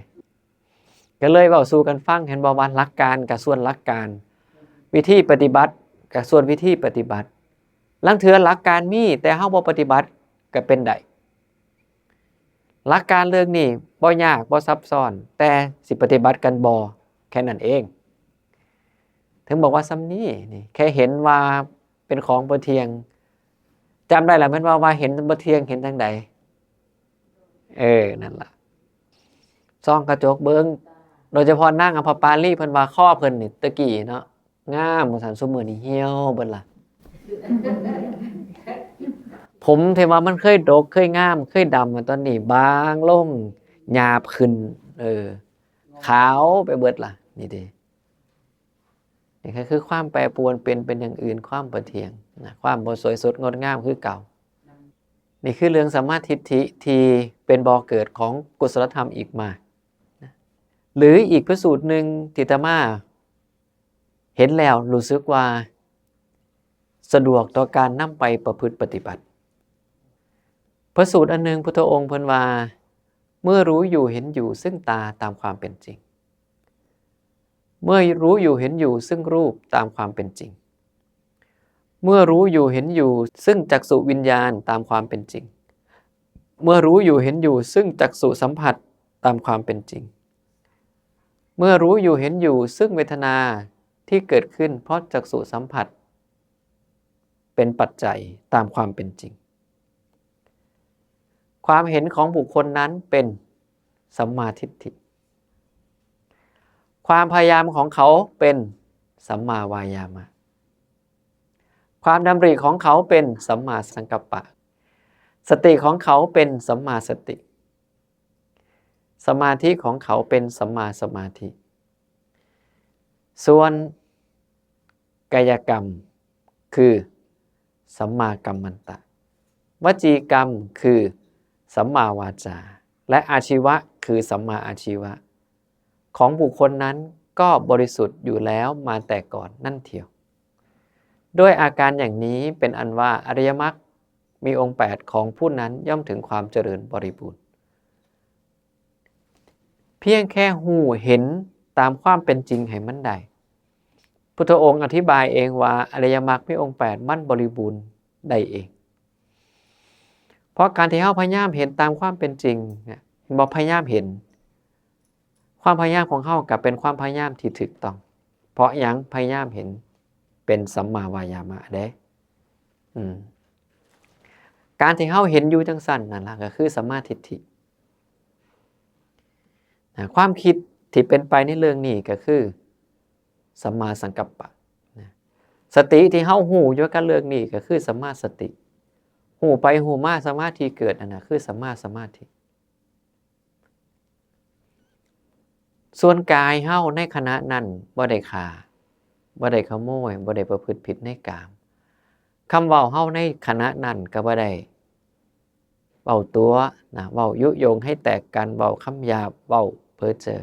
ก็เลยเว้าสู่กันฟัง เห็นบ่ ว่าหลักการก็ส่วนหลักการ วิธีปฏิบัติก็ส่วนวิธีปฏิบัติ ลางเทื่อหลักการมี แต่เฮาบ่ปฏิบัติก็เป็นได้ หลักการเรื่องนี้บ่ยากบ่ซับซ้อน แต่สิปฏิบัติกันบ่ แค่นั้นเอง ถึงบอกว่าส่ำนี้นี่ แค่เห็นว่าเป็นของบ่เที่ยง จำได้แล้วแม่นว่า ว่าเห็นบ่เที่ยง เห็นจั่งใด เออ นั่นล่ะ ส่องกระจกเบิ่ง โดยเฉพาะนางอำไพปาลี เพิ่นว่าคอเพิ่นนี่ แต่กี้เนาะ งาม ว่าซั่น ซุมื้อนี้เหี่ยวเบิดล่ะ ผมที่ว่ามันเคยดก เคยงาม เคยดำ ตอนนี้บางลง หยาบขึ้น เออ ขาวไปเบิดล่ะ นี่เด้ นี่ก็คือความแปรปรวน เปลี่ยนเป็นอย่างอื่น ความบ่เที่ยงนะ ความบ่สวยสดงดงามคือเก่า นี่คือเรื่องสัมมาทิฏฐิที่เป็นบ่อเกิดของกุศลธรรมอีกมากนะ หรืออีกพระสูตรหนึ่งที่อาตมาเห็นแล้วรู้สึกว่าสะดวกต่อการนำไปประพฤติปฏิบัติ พระสูตรอันหนึ่งพุทธองค์เพิ่นว่า เมื่อรู้อยู่เห็นอยู่ซึ่งตาตามความเป็นจริง เมื่อรู้อยู่เห็นอยู่ซึ่งรูปตามความเป็นจริง เมื่อรู้อยู่เห็นอยู่ซึ่งจักษุวิญญาณตามความเป็นจริง เมื่อรู้อยู่เห็นอยู่ซึ่งจักษุสัมผัสตามความเป็นจริง เมื่อรู้อยู่เห็นอยู่ซึ่งเวทนาที่เกิดขึ้นเพราะจักษุสัมผัสเป็นปัจจัยตามความเป็นจริง ความเห็นของบุคคลนั้นเป็นสัมมาทิฏฐิ ความพยายามของเขาเป็นสัมมาวายามะ ความดำริของเขาเป็นสัมมาสังกัปปะ สติของเขาเป็นสัมมาสติ สมาธิของเขาเป็นสัมมาสมาธิ ส่วนกายกรรมคือสัมมากัมมันตะ วจีกรรมคือสัมมาวาจา และอาชีวะคือสัมมาอาชีวะ ของบุคคลนั้นก็บริสุทธิ์อยู่แล้วมาแต่ก่อนนั่นเทียว ด้วยอาการอย่างนี้เป็นอันว่าอริยมรรคมีองค์แปดของผู้นั้นย่อมถึงความเจริญบริบูรณ์ เพียงแค่ฮู้เห็นตามความเป็นจริงให้มันได้ พุทธองค์อธิบายเองว่าอริยมรรคมีองค์แปดมันบริบูรณ์ได้เอง เพราะการที่เฮาพยายามเห็นตามความเป็นจริงเนี่ย เห็นบ่ พยายามเห็น ความพยายามของเฮาก็เป็นความพยายามที่ถูกต้อง เพราะหยัง พยายามเห็นเป็นสัมมาวายามะเด้ อืม การที่เฮาเห็นอยู่จั่งซั่นนั่นล่ะก็คือสัมมาทิฏฐิ นะ ความคิดที่เป็นไปในเรื่องนี้ก็คือสัมมาสังกัปปะ นะ สติที่เฮาฮู้อยู่กับเรื่องนี้ก็คือสัมมาสติ ฮู้ไปฮู้มาสมาธิเกิดนั่นน่ะคือสัมมาสมาธิ ส่วนกายเฮาในขณะนั้นบ่ได้ฆ่า บ่ได้ขโมย บ่ได้ประพฤติผิดในกาม คำเว้าเฮาในขณะนั้นก็บ่ได้เว้าตั๋วนะ เว้ายุยงให้แตกกัน เว้าคำหยาบ เว้าเพ้อเจ้อ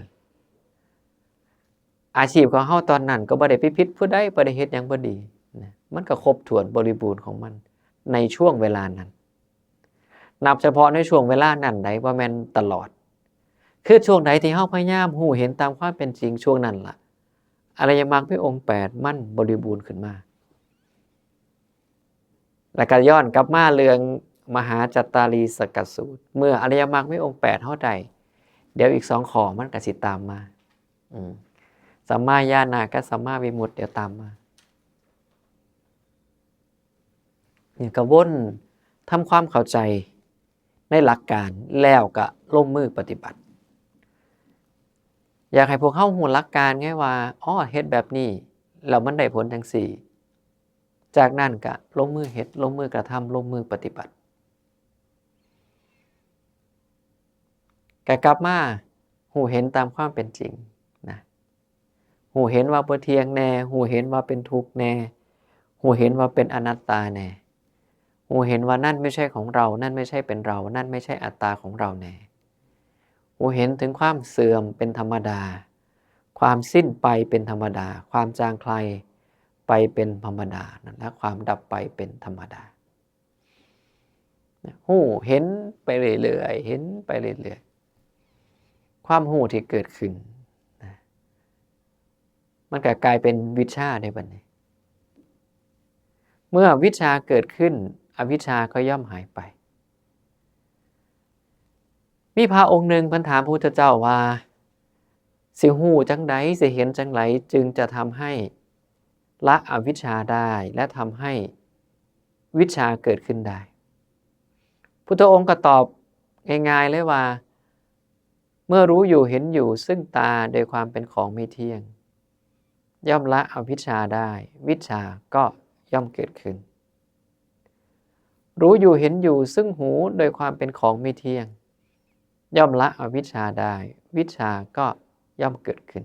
อาชีพของเฮาตอนนั้นก็บ่ได้ไปผิดผู้ใด บ่ได้เฮ็ดหยังบ่ดีนะ มันก็ครบถ้วนบริบูรณ์ของมันในช่วงเวลานั้น นับเฉพาะในช่วงเวลานั้นใด บ่แม่นตลอด คือช่วงใดที่เฮาพยายามฮู้เห็นตามความเป็นจริง ช่วงนั้นล่ะ อริยมรรคมีองค์แปดมันบริบูรณ์ขึ้นมา แล้วก็ย้อนกลับมาเรื่องมหาจัตตาลีสกสูตร เมื่ออริยมรรคมีองค์แปดเฮาได้ เดี๋ยวอีกสองข้อมันก็สิตามมา อืม สัมมาญาณะกับสัมมาวิมุตติเดี๋ยวตามมา นี่ก็วนทำความเข้าใจในหลักการ แล้วก็ลงมือปฏิบัติ อยากให้พวกเฮาฮู้หลักการไงว่า อ้อ เฮ็ดแบบนี้แล้วมันได้ผลจั่งซี้ จากนั้นก็ลงมือเฮ็ด ลงมือกระทำ ลงมือปฏิบัติ ก็กลับมาฮู้เห็นตามความเป็นจริงนะ ฮู้เห็นว่าบ่เที่ยงแน่ ฮู้เห็นว่าเป็นทุกข์แน่ ฮู้เห็นว่าเป็นอนัตตาแน่ ฮู้เห็นว่านั่นไม่ใช่ของเรา นั่นไม่ใช่เป็นเรา นั่นไม่ใช่อัตตาของเราแน่ ฮู้เห็นถึงความเสื่อมเป็นธรรมดา ความสิ้นไปเป็นธรรมดา ความจางคลายไปเป็นธรรมดา และความดับไปเป็นธรรมดา ฮู้เห็นไปเรื่อยๆ เห็นไปเรื่อยๆ ความฮู้ที่เกิดขึ้นนะ มันก็กลายเป็นวิชชาได้บัดนี้ เมื่อวิชชาเกิดขึ้น อวิชชาก็ย่อมหายไป มีพระองค์หนึ่งเพิ่นถามพระพุทธเจ้าว่า สิฮู้จั่งใด สิเห็นจั่งใด จึงจะทำให้ละอวิชชาได้ และทำให้วิชชาเกิดขึ้นได้ พุทธองค์ก็ตอบง่ายๆเลยว่า เมื่อรู้อยู่เห็นอยู่ซึ่งตาโดยความเป็นของไม่เที่ยง ย่อมละอวิชชาได้ วิชชาก็ย่อมเกิดขึ้น รู้อยู่เห็นอยู่ซึ่งหูโดยความเป็นของไม่เที่ยง ย่อมละอวิชชาได้ วิชชาก็ย่อมเกิดขึ้น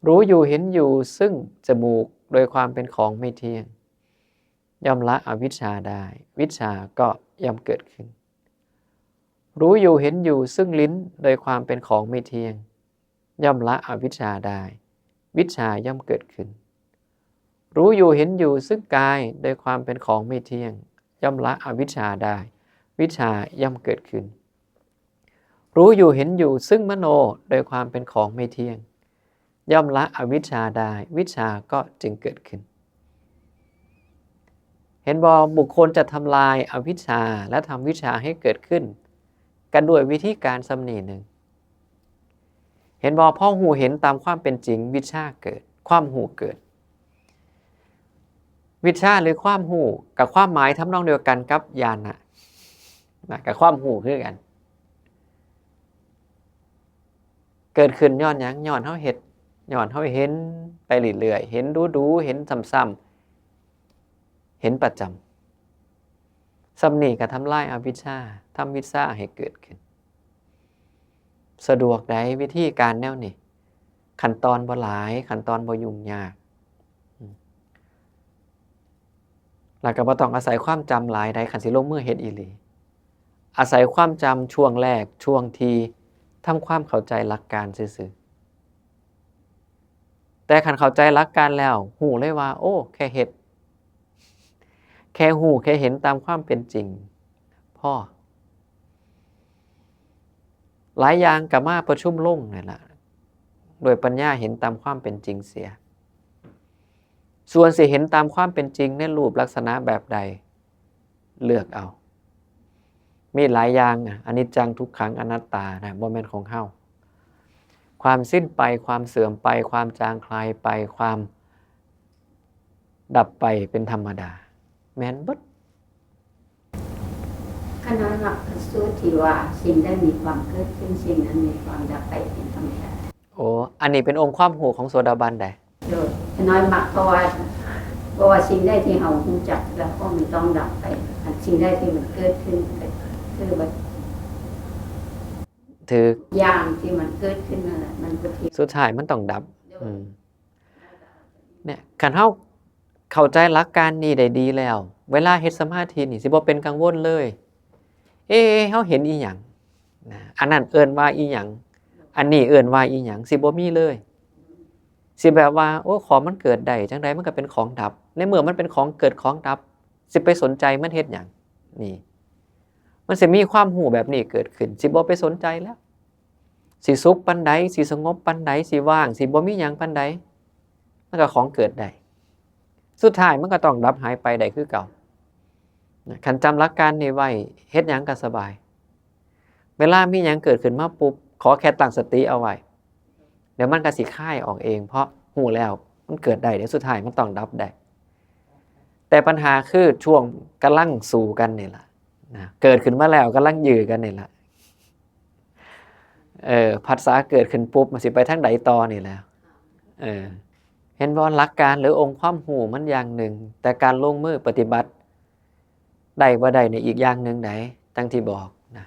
รู้อยู่เห็นอยู่ซึ่งจมูกโดยความเป็นของไม่เที่ยง ย่อมละอวิชชาได้ วิชชาก็ย่อมเกิดขึ้น รู้อยู่เห็นอยู่ซึ่งลิ้นโดยความเป็นของไม่เที่ยง ย่อมละอวิชชาได้ วิชชาย่อมเกิดขึ้น รู้อยู่เห็นอยู่ซึ่งกายโดยความเป็นของไม่เที่ยง ย่อมละอวิชชาได้ วิชชาย่อมเกิดขึ้น รู้อยู่เห็นอยู่ซึ่งมโนโดยความเป็นของไม่เที่ยง ย่อมละอวิชชาได้ วิชชาก็จึงเกิดขึ้น เห็นบ่ บุคคลจะทำลายอวิชชาและทำวิชชาให้เกิดขึ้น กันด้วยวิธีการส่ำนี้หนึ่ง เห็นบ่ พอฮู้เห็นตามความเป็นจริง วิชชาเกิด ความฮู้เกิด วิชชาหรือความฮู้ ก็ความหมายทำนองเดียวกันกับญาณะนะ ก็ความฮู้คือกัน เกิดขึ้นย้อนหยัง ย้อนเฮาเฮ็ด ย้อนเฮาเห็นไปเรื่อยๆ เห็นดูๆ เห็นซ้ำๆ เห็นประจำ ส่ำนี้ก็ทำลายอวิชชา ทำวิชชาให้เกิดขึ้น สะดวกใด วิธีการแนวนี้ ขั้นตอนบ่หลาย ขั้นตอนบ่ยุ่งยาก อืม แล้วก็บ่ต้องอาศัยความจำหลายใด คันสิลงมือเฮ็ดอีหลี อาศัยความจำช่วงแรก ช่วงที่ทำความเข้าใจหลักการซื่อๆ แต่คันเข้าใจหลักการแล้ว ฮู้เลยว่า โอ้ แค่เฮ็ด แค่ฮู้ แค่เห็นตามความเป็นจริง พอ หลายอย่างก็มาประชุมลงนี่ล่ะ ด้วยปัญญาเห็นตามความเป็นจริงเสีย ส่วนสิเห็นตามความเป็นจริงในรูปลักษณะแบบใด เลือกเอา มีหลายอย่างนะ อนิจจัง ทุกขัง อนัตตานะ บ่แม่นของเฮา ความสิ้นไป ความเสื่อมไป ความจางคลายไป ความดับไปเป็นธรรมดา แม่นเบิด ข้าน้อยมักพระสูตรที่ว่าสิ่งใดมีความเกิดขึ้น สิ่งนั้นมีความดับไปเป็นธรรมดา โอ้ อันนี้เป็นองค์ความรู้ของโสดาบันใด โดยข้าน้อยมักเพราะว่า เพราะว่าสิ่งใดที่เฮาฮู้จักแล้วก็มันต้องดับไป อันสิ่งใดที่มันเกิดขึ้นก็คือว่า ถืก อย่างที่มันเกิดขึ้นนั่นแหละมันก็เที่ยง สุดท้ายมันต้องดับ อืม เนี่ย คันเฮาเข้าใจหลักการนี้ได้ดีแล้ว เวลาเฮ็ดสมาธินี่สิบ่เป็นกังวลเลย เอ๊ะ เฮาเห็นอีหยังนะ อันนั้นเอิ้นว่าอีหยัง อันนี้เอิ้นว่าอีหยัง สิบ่มีเลย สิแบบว่า โอ้ ของมันเกิดได้จั่งใด มันก็เป็นของดับ ในเมื่อมันเป็นของเกิดของดับ สิไปสนใจมันเฮ็ดหยัง นี่ มันสิมีความรู้แบบนี้เกิดขึ้น สิบ่ไปสนใจแล้ว สิสุขปานใด สิสงบปานใด สิว่าง สิบ่มีหยังปานใด มันก็ของเกิดได้ สุดท้ายมันก็ต้องดับหายไปได้คือเก่านะ คันจำหลักการนี้ไว้ เฮ็ดหยังก็สบาย เวลามีหยังเกิดขึ้นมาปุ๊บ ขอแค่ตั้งสติเอาไว้ เดี๋ยวมันก็สิคลายออกเอง เพราะรู้แล้วมันเกิดได้ เดี๋ยวสุดท้ายมันต้องดับได้ แต่ปัญหาคือช่วงกำลังสู้กันนี่ล่ะนะ เกิดขึ้นมาแล้วกำลังยื้อกันนี่ล่ะ เออ ผัสสะเกิดขึ้นปุ๊บ มันสิไปทางใดต่อนี่แหละ เออ เห็นบ่ หลักการหรือองค์ความรู้มันอย่างหนึ่ง แต่การลงมือปฏิบัติได้บ่ได้เนี่ยอีกอย่างหนึ่งได๋ จั่งที่บอกนะ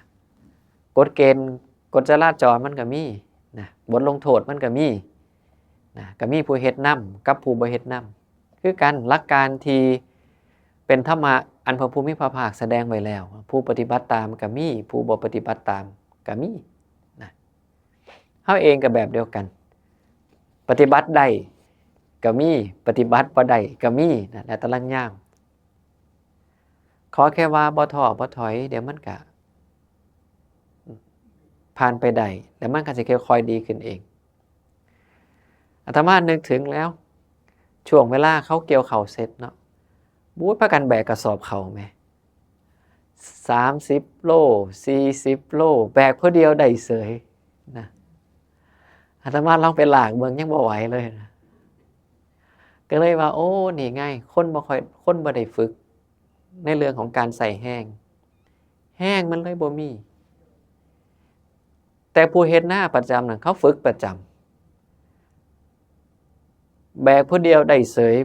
กฎเกณฑ์ กฎจราจรมันก็มีนะ บทลงโทษมันก็มีนะ ก็มีผู้เฮ็ดนำกับผู้บ่เฮ็ดนำ คือกัน หลักการที่เป็นธรรมะอันพระผู้มีพระภาคแสดงไว้แล้ว ผู้ปฏิบัติตามก็มี ผู้บ่ปฏิบัติตามก็มีนะ เฮาเองก็แบบเดียวกัน ปฏิบัติได้ก็มี ปฏิบัติบ่ได้ก็มีนะ แล้วแต่ลางยาม ขอแค่ว่าบ่ท้อบ่ถอย เดี๋ยวมันก็ผ่านไปได้ แล้วมันก็สิค่อยๆดีขึ้นเอง อาตมานึกถึงแล้ว ช่วงเวลาเขาเกี่ยวข้าวเสร็จเนาะ บู๊ด พากันแบกกระสอบข้าวแหม สามสิบโล สี่สิบโล แบกผู้เดียวได้เสยนะ อาตมาลองไปลากเบิ่งยังบ่ไหวเลยนะ ก็เลยว่า โอ้ นี่ไง คนบ่ค่อย คนบ่ได้ฝึกในเรื่องของการใส่แฮง แฮงมันเลยบ่มี แต่ผู้เฮ็ดนาประจำนั่นเขาฝึกประจำ แบกผู้เดียวได้เสย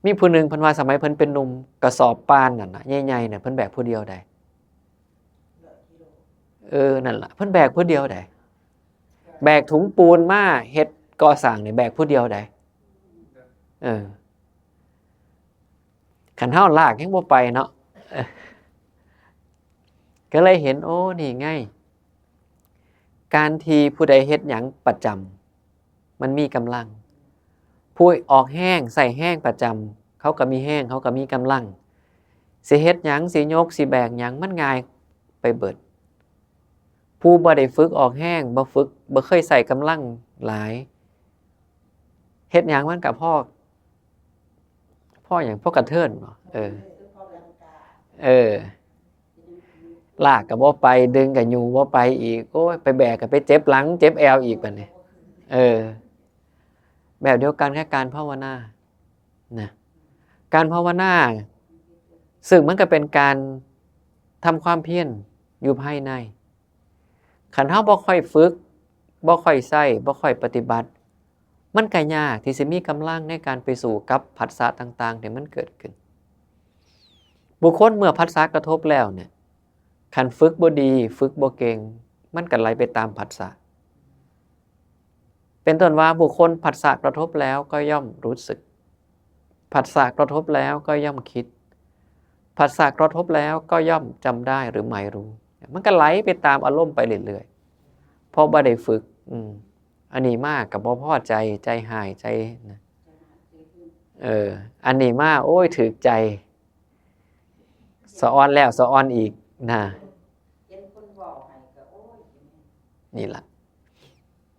มีผู้หนึ่งเพิ่นว่าสมัยเพิ่นเป็นหนุ่ม กระสอบป่านนั่นน่ะ ใหญ่ๆเนี่ย เพิ่นแบกผู้เดียวได้ เออ นั่นล่ะ เพิ่นแบกผู้เดียวได้ แบกถุงปูนมาเฮ็ดก่อสร้างนี่แบกผู้เดียวได้ เออ คันเฮาลากยังบ่ไปเนาะ เออ ก็เลยเห็น โอ้ นี่ไง การที่ผู้ใดเฮ็ดหยังประจำ มันมีกำลัง ผู้ออกแฮง ใส่แฮงประจำ เขาก็มีแฮง เขาก็มีกำลัง สิเฮ็ดหยัง สิยก สิแบกหยัง มันง่ายไปเบิด ผู้บ่ได้ฝึกออกแฮง บ่ฝึก บ่เคยใส่กำลังหลาย เฮ็ดหยังมันก็พอ พอหยัง พอกระเทินบ่ เออ เออ ลากก็บ่ไป ดึงก็ยูบ่ไปอีก โอ้ย ไปแบกก็ไปเจ็บหลัง เจ็บแอวอีกบัดนี้ เออ แบบเดียวกันกับการภาวนานะ การภาวนา ซึ่งมันก็เป็นการทำความเพียรอยู่ภายใน คันเฮาบ่ค่อยฝึก บ่ค่อยใช้ บ่ค่อยปฏิบัติ มันก็ยากที่สิมีกำลังในการไปสู้กับผัสสะต่างๆที่มันเกิดขึ้น บุคคลเมื่อผัสสะกระทบแล้วเนี่ย คันฝึกบ่ดี ฝึกบ่เก่ง มันก็ไหลไปตามผัสสะ เป็นต้นว่าบุคคลผัสสะกระทบแล้วก็ย่อมรู้สึก ผัสสะกระทบแล้วก็ย่อมคิด ผัสสะกระทบแล้วก็ย่อมจำได้หรือหมายรู้ มันก็ไหลไปตามอารมณ์ไปเรื่อยๆ เพราะบ่ได้ฝึก อืม อันนี้มาก็บ่พอใจ ใจฮ้าย ใจนะ เออ อันนี้มา โอ้ย ถืกใจ สะออนแล้วสะออนอีกนะ เห็นคนเว้าให้ก็ โอ้ย นี่ล่ะ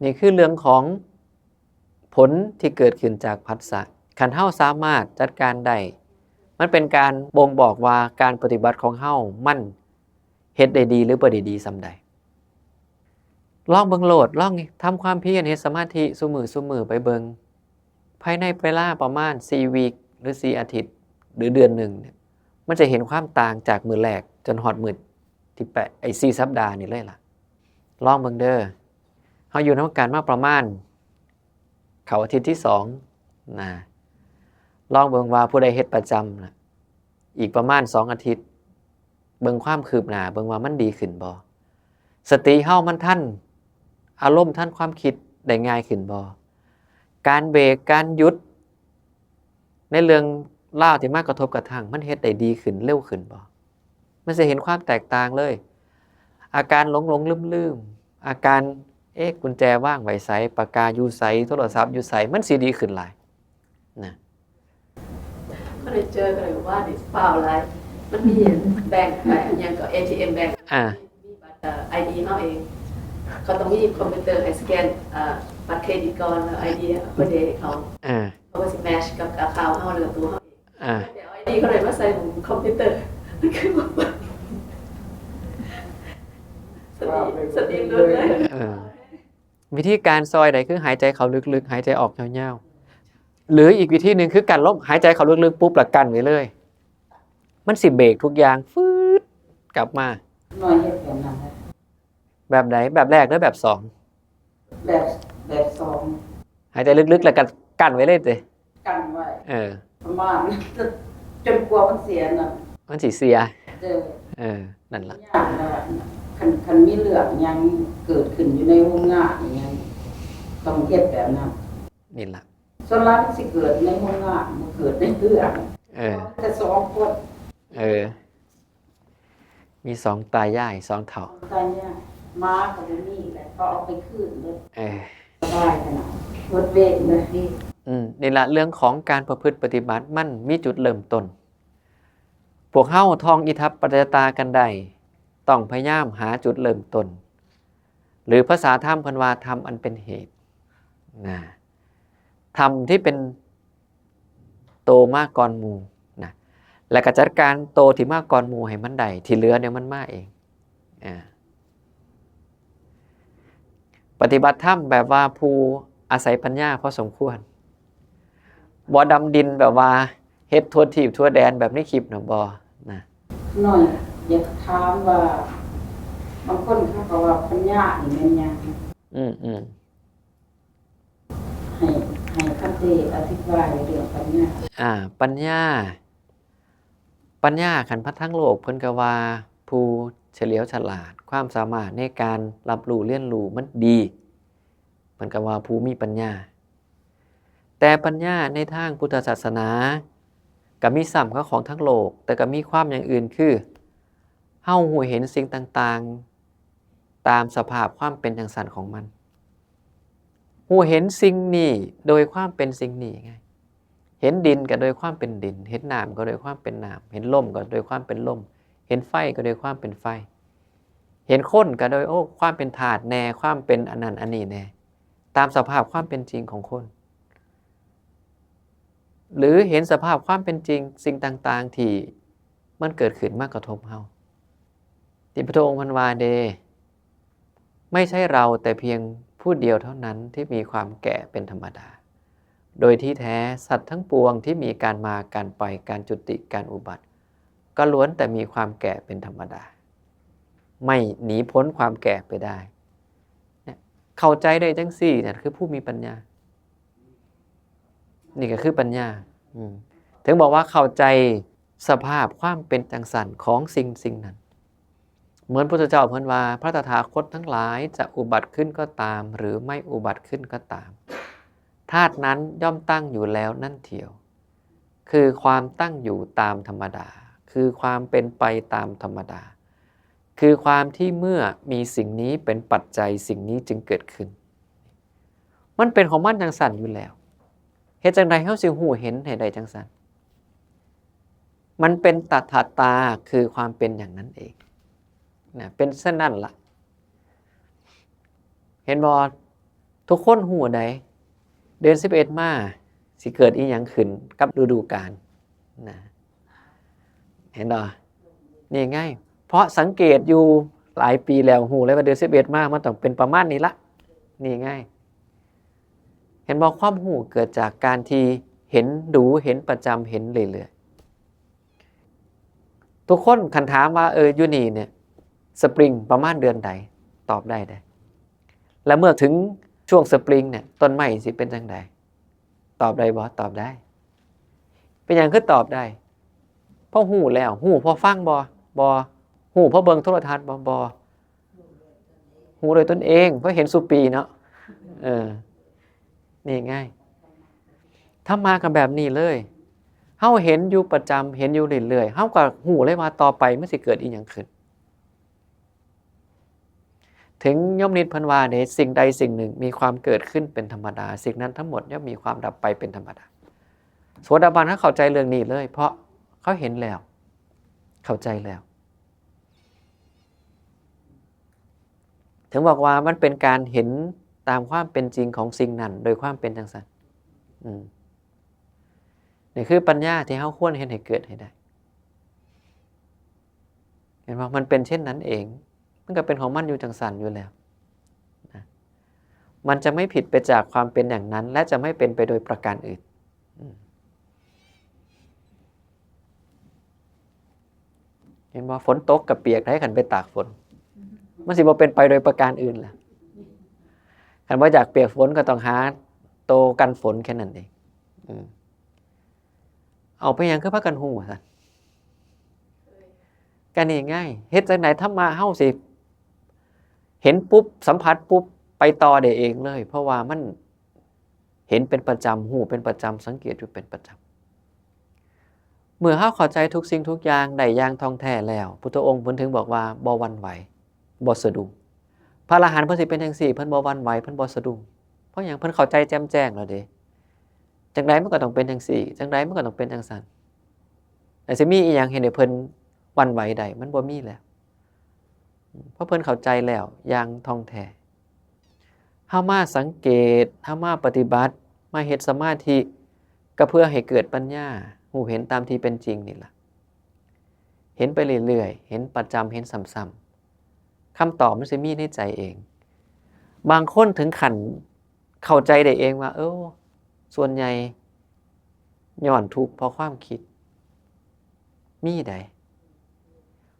นี่คือเรื่องของผลที่เกิดขึ้นจากผัสสะ คันเฮาสามารถจัดการได้ มันเป็นการบ่งบอกว่าการปฏิบัติของเฮามันเฮ็ดได้ดีหรือบ่ได้ดีส่ำใด ลองเบิ่งโลด ลองทำความเพียร เฮ็ดสมาธิซุมื้อซุมื้อไปเบิ่ง ภายในเวลาประมาณสี่วีคหรือสี่อาทิตย์ หรือเดือนหนึ่งเนี่ย มันจะเห็นความต่างจากมื้อแรกจนฮอดมื้อที่แปด ไอ้สี่สัปดาห์นี่เลยล่ะ ลองเบิ่งเด้อ เฮาอยู่นำกันมาประมาณ เข้าอาทิตย์ที่สองนะ ลองเบิ่งว่าผู้ใดเฮ็ดประจำนะ อีกประมาณสองอาทิตย์ เบิ่งความคืบหน้า เบิ่งว่ามันดีขึ้นบ่ สติเฮามันทัน อารมณ์ทันความคิดได้ง่ายขึ้นบ่ การเบรก การหยุด ในเรื่องราวที่มากระทบกระทั่ง มันเฮ็ดได้ดีขึ้น เร็วขึ้นบ่ มันสิเห็นความแตกต่างเลย อาการหลงๆ ลืมๆ อาการ เอ๊ะ กุญแจวางไว้ไส ปากกาอยู่ไส โทรศัพท์อยู่ไส มันสิดีขึ้นหลายนะ ก็เลยเจอกันเลยว่านี่เปล่าอะไร มันมีแบงก์ แบงก์อิหยังก็ เอทีเอ็มแบงก์ อ่า มีบัตร เอ่อ ไอดี เฮาเอง เขาต้องมีคอมพิวเตอร์ให้สแกน เอ่อ บัตรเครดิตก่อน แล้ว ไอดี เฮาก็เดให้เขา อ่า เขาก็สิแมทช์กับ account เฮา แล้วก็ตัวเฮาเอง อ่า แต่เอา ไอดี เขาเลยมาใส่คอมพิวเตอร์ มันคือว่า สติ สติหลุดเลย เออ วิธีการซอยใดคือหายใจเข้าลึกๆ หายใจออกยาวๆ หรืออีกวิธีหนึ่งคือกั้นลม หายใจเข้าลึกๆ ปุ๊บ แล้วกั้นไว้เลย มันสิเบรกทุกอย่าง ฟืด กลับมา หน่อยเฮ็ดแบบนั้นนะ แบบใด แบบแรกหรือแบบสอง แบบ แบบสอง หายใจลึกๆ แล้วก็กั้นไว้เลยติ กันไว้ เออ ประมาณ จนกว่ามันเสียน่ะ มันสิเสีย เออ เออ นั่นละ ยากว่าคันคันมีเรื่องหยังเกิดขึ้นอยู่ในโรงงานอย่างเงี้ยต้องเฮ็ดแบบนั้น นี่ละ ส่วนหลายมันสิเกิดในโรงงานมันเกิดในเรือน เออ แต่สองคน เออ มีสองตายายสองเฒ่า ตายเนี่ยหมาก็บ่มีแหละเขาเอาไปคืนเลย เออ สบายขนาดหมดเวรเลย อืม นี่ละเรื่องของการประพฤติปฏิบัติมันมีจุดเริ่มต้น พวกเฮาท่องอิทัปปัจจยตากันได้ ต้องพยายามหาจุดเริ่มต้น หรือภาษาธรรมเพิ่นว่าธรรมอันเป็นเหตุนะ ธรรมที่เป็นโตมาก่อนหมู่นะ และก็จัดการโตที่มาก่อนหมู่ให้มันได้ ที่เหลือเนี่ยมันมาเอง อ่า ปฏิบัติธรรมแบบว่าผู้อาศัยปัญญาพอสมควร บ่ดำดินแบบว่าเฮ็ดทั่วทีปทั่วแดนแบบในคลิปน่ะ บ่นะ หน่อยอยากถามว่าบางคนเขาก็ว่าปัญญานี่แม่นหยัง อืมอืม ให้ให้คำเตอธิบายเรื่องปัญญา อ่า ปัญญา ปัญญาคันพาทางโลกเพิ่นก็ว่าผู้เฉลียวฉลาด ความสามารถในการรับรู้เรียนรู้มันดี เพิ่นก็ว่าผู้มีปัญญา แต่ปัญญาในทางพุทธศาสนาก็มีซ้ำกับของทางโลก แต่ก็มีความอย่างอื่นคือ เฮาฮู้เห็นสิ่งต่างๆ ตามสภาพความเป็นจังซั่นของมัน ฮู้เห็นสิ่งนี้โดยความเป็นสิ่งนี้ไง เห็นดินก็โดยความเป็นดิน เห็นน้ำก็โดยความเป็นน้ำ เห็นลมก็โดยความเป็นลม เห็นไฟก็โดยความเป็นไฟ เห็นคนก็โดย โอ้ ความเป็นธาตุแน่ ความเป็นอันนั้นอันนี้แน่ ตามสภาพความเป็นจริงของคน หรือเห็นสภาพความเป็นจริงสิ่งต่างๆ ที่มันเกิดขึ้นมากระทบเฮา ที่พระองค์เพิ่นว่าเด้ ไม่ใช่เราแต่เพียงผู้เดียวเท่านั้นที่มีความแก่เป็นธรรมดา โดยที่แท้สัตว์ทั้งปวงที่มีการมา การไป การจุติ การอุบัติ ก็ล้วนแต่มีความแก่เป็นธรรมดา ไม่หนีพ้นความแก่ไปได้ เนี่ย เข้าใจได้จังซี่เนี่ยคือผู้มีปัญญา นี่ก็คือปัญญา อืม ถึงบอกว่าเข้าใจสภาพความเป็นจังซั่นของสิ่งสิ่งนั้น เหมือนพุทธเจ้าเพิ่นว่า พระตถาคตทั้งหลายจะอุบัติขึ้นก็ตาม หรือไม่อุบัติขึ้นก็ตาม ธาตุนั้นย่อมตั้งอยู่แล้วนั่นเทียว คือความตั้งอยู่ตามธรรมดา คือความเป็นไปตามธรรมดา คือความที่เมื่อมีสิ่งนี้เป็นปัจจัย สิ่งนี้จึงเกิดขึ้น มันเป็นของมันจังซั่นอยู่แล้ว เฮ็ดจังใดเฮาสิฮู้เห็นให้ได้จังซั่น มันเป็นตถาตา คือความเป็นอย่างนั้นเอง นะ เป็นเช่นนั้นละ เห็นบ่ ทุกคนฮู้ใด เดือนสิบเอ็ดมา สิเกิดอีหยังขึ้นกับฤดูกาล นะ เห็นบ่ นี่ไง เพราะสังเกตอยู่หลายปีแล้ว ฮู้เลยว่าเดือนสิบเอ็ดมา มันต้องเป็นประมาณนี้ละ นี่ไง เห็นบ่ ความฮู้เกิดจากการที่เห็นดู เห็นประจำ เห็นเรื่อยๆ ทุกคนคันถามว่า เออ อยู่นี่เนี่ย สปริงประมาณเดือนใด ตอบได้เด้ และเมื่อถึงช่วงสปริงเนี่ย ต้นไม้สิเป็นจังใด ตอบได้บ่ ตอบได้ เป็นหยังคือตอบได้ เพราะฮู้แล้ว ฮู้เพราะฟังบ่ บ่ ฮู้เพราะเบิ่งโทรทัศน์บ่ บ่ ฮู้โดยตนเอง เพราะเห็นสู่ปีเนาะ เออ นี่ง่าย ธรรมะก็แบบนี้เลย เฮาเห็นอยู่ประจำ เห็นอยู่เรื่อยๆ เฮาก็ฮู้เลยว่าต่อไปมันสิเกิดอีหยังขึ้น ถึงโยมนิดเพิ่นว่าเด้ สิ่งใดสิ่งหนึ่งมีความเกิดขึ้นเป็นธรรมดา สิ่งนั้นทั้งหมดย่อมมีความดับไปเป็นธรรมดา โสดาบันเขาเข้าใจเรื่องนี้เลย เพราะเขาเห็นแล้ว เข้าใจแล้ว ถึงบอกว่ามันเป็นการเห็นตามความเป็นจริงของสิ่งนั้น โดยความเป็นจังซั่น อืม นี่คือปัญญาที่เฮาควรเฮ็ดให้เกิดให้ได้ เห็นบ่ มันเป็นเช่นนั้นเอง มันก็เป็นของมันอยู่จังซั่นอยู่แล้วนะ มันจะไม่ผิดไปจากความเป็นอย่างนั้น และจะไม่เป็นไปโดยประการอื่น อืม เห็นบ่ ฝนตกก็เปียกได้ คันไปตากฝน มันสิบ่เป็นไปโดยประการอื่นล่ะ คันบ่อยากเปียกฝนก็ต้องหาโตกันฝนแค่นั้นเอง อืม เอาไปหยังคือพากันฮู้ซั่น ก็นี่ไง เฮ็ดจั่งใดธรรมะเฮาสิ เห็นปุ๊บ สัมผัสปุ๊บ ไปต่อได้เองเลย เพราะว่ามันเห็นเป็นประจำ ฮู้เป็นประจำ สังเกตอยู่เป็นประจำ เมื่อเฮาเข้าใจทุกสิ่งทุกอย่างได้อย่างท่องแท้แล้ว พุทธองค์เพิ่นถึงบอกว่าบ่หวั่นไหว บ่สะดุ้ง พระอรหันต์เพิ่นสิเป็นจั่งซี้ เพิ่นบ่หวั่นไหว เพิ่นบ่สะดุ้ง เพราะหยัง เพิ่นเข้าใจแจ่มแจ้งแล้วเด้ จั่งใดมันก็ต้องเป็นจั่งซี้ จั่งใดมันก็ต้องเป็นจั่งซั้น แต่สิมีอีหยังเฮ็ดให้เพิ่นหวั่นไหวได้ มันบ่มีแล้ว เพราะเพิ่นเข้าใจแล้วอย่างท่องแท้ เฮามาสังเกต เฮามาปฏิบัติ มาเฮ็ดสมาธิ ก็เพื่อให้เกิดปัญญา ฮู้เห็นตามที่เป็นจริงนี่ล่ะ เห็นไปเรื่อยๆ เห็นประจำ เห็นซ้ำๆ คำตอบมันสิมีในใจเอง บางคนถึงขั้นเข้าใจได้เองว่า เออ ส่วนใหญ่ย้อนทุกข์เพราะความคิด มีใด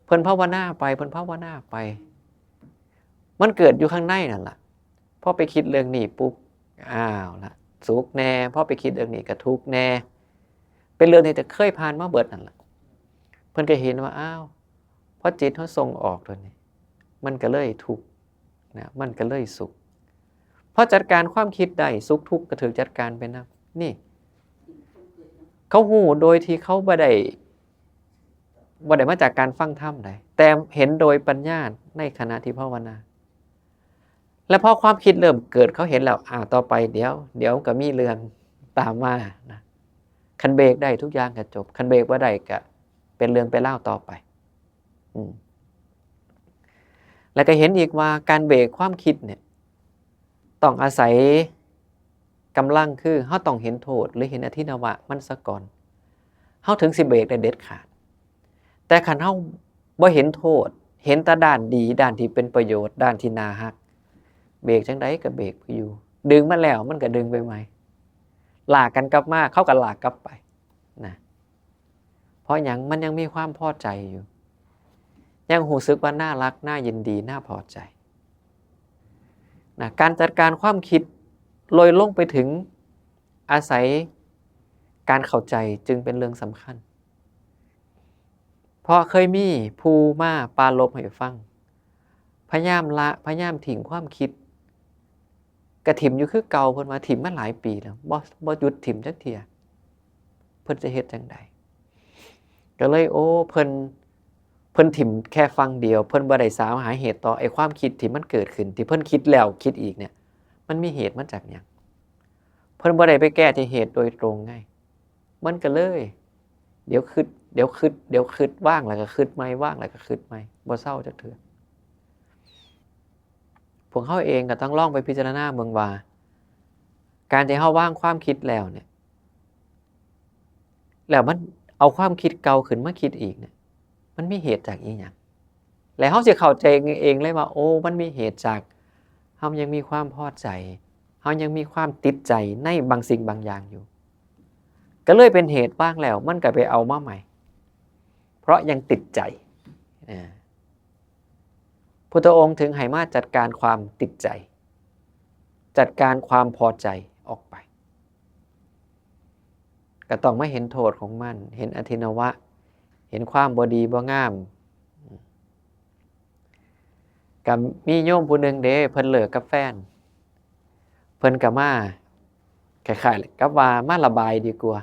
เพิ่นภาวนาไป เพิ่นภาวนาไป มันเกิดอยู่ข้างในนั่นล่ะ พอไปคิดเรื่องนี้ปุ๊บ อ้าวละ สุขแน่ พอไปคิดเรื่องนี้ก็ทุกข์แน่ เป็นเรื่องที่แต่เคยผ่านมาเบิดนั่นล่ะ เพิ่นก็เห็นว่า อ้าว พอจิตเฮาส่งออกตัวนี้ มันก็เลยทุกข์นะ มันก็เลยสุข พอจัดการความคิดได้ สุขทุกข์ก็ถูกจัดการไปนำ นี่ เขาฮู้โดยที่เขาบ่ได้ บ่ได้มาจากการฟังธรรมใด แต่เห็นโดยปัญญาในขณะที่ภาวนา และพอความคิดเริ่มเกิด เขาเห็นแล้ว อ่า ต่อไปเดี๋ยว เดี๋ยวก็มีเรื่องตามมานะ คันเบรกได้ทุกอย่างก็จบ คันเบรกบ่ได้ก็เป็นเรื่องเป็นราวต่อไป อืม แล้วก็เห็นอีกว่าการเบรกความคิดเนี่ย ต้องอาศัยกำลัง คือเฮาต้องเห็นโทษหรือเห็นอทินวะมันซะก่อน เฮาถึงสิเบรกได้เด็ดขาด แต่คันเฮาบ่เห็นโทษ เห็นแต่ด้านดี ด้านที่เป็นประโยชน์ ด้านที่น่าฮัก เบรกจั่งใดก็เบรกบ่อยู่ ดึงมาแล้วมันก็ดึงไปใหม่ ลากกันกลับมา เขาก็ลากกลับไปนะ เพราะหยัง มันยังมีความพอใจอยู่ ยังรู้สึกว่าน่ารัก น่ายินดี น่าพอใจนะ การจัดการความคิดโดยลงไปถึงอาศัยการเข้าใจจึงเป็นเรื่องสำคัญ เพราะเคยมีผู้มาปรารภให้ฟัง พยายามละ พยายามทิ้งความคิด กะถิ่มอยู่คือเก่า เพิ่นว่าถิ่มมาหลายปีแล้ว บ่ บ่หยุดถิ่มจักเทื่อ เพิ่นจะเฮ็ดจั่งใด ก็เลย โอ้ เพิ่น เพิ่นถิ่มแค่ฝั่งเดียว เพิ่นบ่ได้สาวหาเหตุต่อ ไอ้ความคิดที่มันเกิดขึ้น ที่เพิ่นคิดแล้วคิดอีกเนี่ย มันมีเหตุมาจากหยัง เพิ่นบ่ได้ไปแก้ที่เหตุโดยตรงไง มันก็เลย เดี๋ยวคิด เดี๋ยวคิด เดี๋ยวคิด ว่างแล้วก็คิดใหม่ ว่างแล้วก็คิดใหม่ บ่เซาจักเทื่อ พวกเฮาเองก็ต้องลองไปพิจารณาเบิ่งว่า การที่เฮาวางความคิดแล้วเนี่ย แล้วมันเอาความคิดเก่าขึ้นมาคิดอีกเนี่ย มันมีเหตุจากอีหยัง แล้วเฮาสิเข้าใจเองเลยว่า โอ้ มันมีเหตุจากเฮายังมีความพอใจ เฮายังมีความติดใจในบางสิ่งบางอย่างอยู่ ก็เลยเป็นเหตุ วางแล้วมันก็ไปเอามาใหม่ เพราะยังติดใจ อ่า พุทธองค์ถึงให้มาจัดการความติดใจ จัดการความพอใจออกไป ก็ต้องมาเห็นโทษของมัน เห็นอทินวะ เห็นความบ่ดีบ่งาม ก็มีโยมผู้หนึ่งเด้ เพิ่นเลิกกับแฟน เพิ่นก็มา คล้ายๆกับว่ามาระบายดีกว่า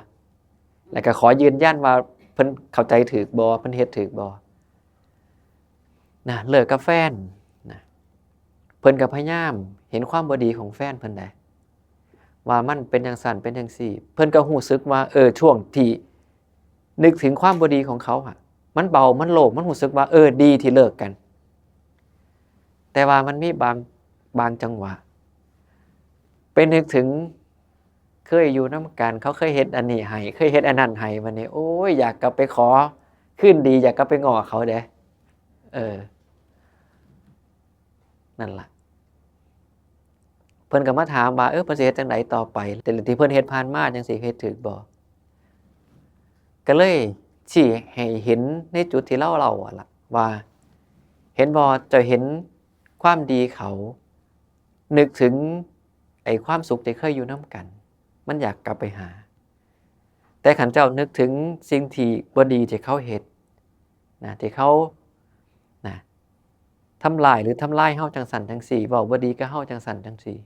แล้วก็ขอยืนยันว่าเพิ่นเข้าใจถูกบ่ เพิ่นเฮ็ดถูกบ่ นะ เลิกกับแฟนนะ เพิ่นก็พยายามเห็นความบ่ดีของแฟนเพิ่นได้ ว่ามันเป็นจั่งซั้นเป็นจั่งซี้ เพิ่นก็รู้สึกว่า เออ ช่วงที่นึกถึงความบ่ดีของเขาอะ มันเบา มันโล่ง มันรู้สึกว่า เออ ดีที่เลิกกัน แต่ว่ามันมีบาง บางจังหวะ ไปนึกถึง เคยอยู่นำกัน เขาเคยเฮ็ดอันนี้ให้ เคยเฮ็ดอันนั้นให้ บัดนี้ โอ้ย อยากกลับไปขอคืนดี อยากกลับไปง้อเขาเด้ เออ นั่นล่ะ เพิ่นก็มาถามว่า เออ เพิ่นสิเฮ็ดจั่งใดต่อไป แต่ที่เพิ่นเฮ็ดผ่านมาจั่งซี้ เฮ็ดถูกบ่ ก็เลยชี้ให้เห็นในจุดที่ลาวเล่าอะล่ะ ว่า เห็นบ่ เจ้าเห็นความดีเขา นึกถึงไอ้ความสุขที่เคยอยู่นำกัน มันอยากกลับไปหา แต่คันเจ้านึกถึงสิ่งที่บ่ดีที่เขาเฮ็ดนะ ที่เขานะ ทำลายหรือทำลายเฮาจังซั่นจังซี่ เว้าบ่ดีกับเฮาจังซั่นจังซี่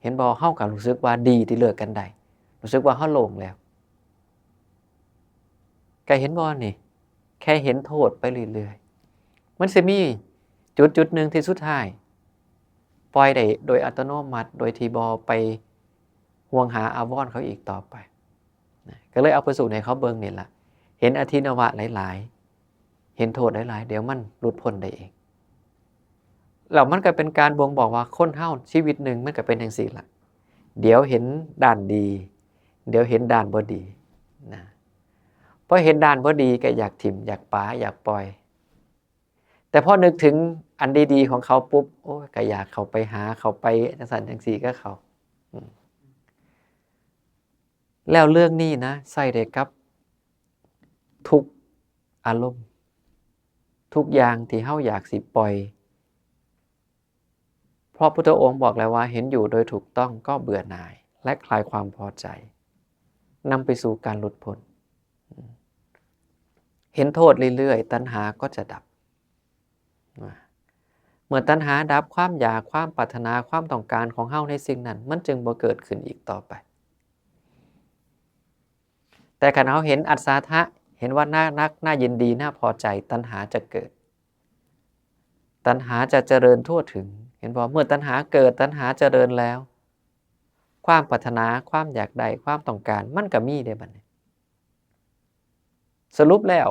เห็นบ่ เฮาก็รู้สึกว่าดีที่เลิกกันได้ รู้สึกว่าเฮาโล่งแล้ว ก็เห็นบ่นี่ แค่เห็นโทษไปเรื่อยๆ มันสิมีจุดจุดหนึ่งที่สุดท้าย ปล่อยได้โดยอัตโนมัติ โดยที่บ่ไปห่วงหาอาวรณ์เขาอีกต่อไปนะ ก็เลยเอาไปสู่ให้เขาเบิ่งนี่ล่ะ เห็นอทินวะหลายๆ เห็นโทษหลายๆ เดี๋ยวมันหลุดพ้นได้เอง แล้วมันก็เป็นการบ่งบอกว่าคนเฮาชีวิตหนึ่งมันก็เป็นจังซี่ล่ะ เดี๋ยวเห็นด้านดี เดี๋ยวเห็นด้านบ่ดีนะ พอเห็นด้านบ่ดีก็อยากถิ่ม อยากปา อยากปล่อย แต่พอนึกถึงอันดีๆของเขาปุ๊บ โอ้ย ก็อยากเข้าไปหา เข้าไปจังซั่นจังซี่กับเขา อืม แล้วเรื่องนี้นะ ใช้ได้กับทุกอารมณ์ ทุกอย่างที่เฮาอยากสิปล่อย เพราะพุทธองค์บอกแล้วว่า เห็นอยู่โดยถูกต้องก็เบื่อหน่าย และคลายความพอใจ นำไปสู่การหลุดพ้น เห็นโทษเรื่อยๆ ตัณหาก็จะดับ เมื่อตัณหาดับ ความอยาก ความปรารถนา ความต้องการของเฮาในสิ่งนั้น มันจึงบ่เกิดขึ้นอีกต่อไป แต่คันเฮาเห็นอัศทะ เห็นว่าน่ารัก น่ายินดี น่าพอใจ ตัณหาจะเกิด ตัณหาจะเจริญทั่วถึง เห็นบ่ เมื่อตัณหาเกิด ตัณหาเจริญแล้ว ความปรารถนา ความอยากได้ ความต้องการ มันก็มีเด้บัดนี้ สรุปแล้ว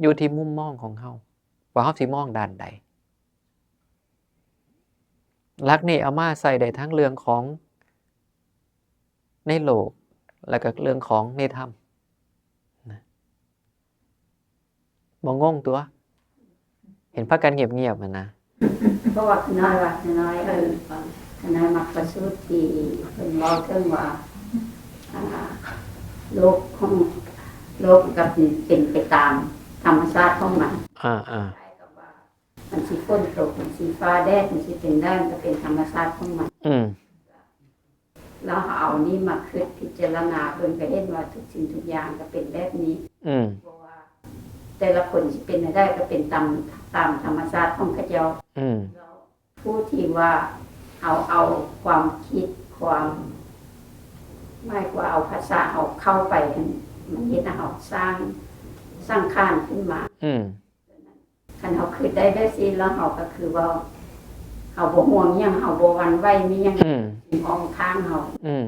อยู่ที่มุมมองของเฮา ว่าเฮาสิมองด้านใด หลักนี้เอามาใช้ได้ทั้งเรื่องของในโลก แล้วก็เรื่องของในธรรมนะ บ่งงตัว เห็นพากันเงียบๆ หั่นนะ เพราะว่าขน้อยว่าขน้อยเออขน้อยมักประสูติที่เพิ่นเว้าถึงว่าอ่าโลกของโลกก็เป็นไปตามธรรมชาติของมัน อ่าอ่า คล้ายๆกับว่ามันสิฝนตก มันสิฟ้าแดด มันสิเป็นได้ มันก็เป็นธรรมชาติของมัน อืม แล้วเอานี้มาคิดพิจารณาเบิ่งก็เห็นว่าทุกสิ่งทุกอย่างก็เป็นแบบนี้ อืม เพราะว่าแต่ละคนสิเป็นได้ก็เป็นตามตามธรรมชาติของเขาเจ้า อืม แล้วผู้ที่ว่าเอาเอาความคิดความหมายกว่าเอาภาษาเอาเข้าไปมันเฮ็ดให้เฮาสร้างสร้างขารขึ้นมา อืม คันเฮาคิดได้แบบนี้แล้วเฮาก็คือว่าเฮาบ่ห่วงหยัง เฮาบ่หวั่นไหวมีหยัง อืม สิ่งอ้อมข้างเฮา อืม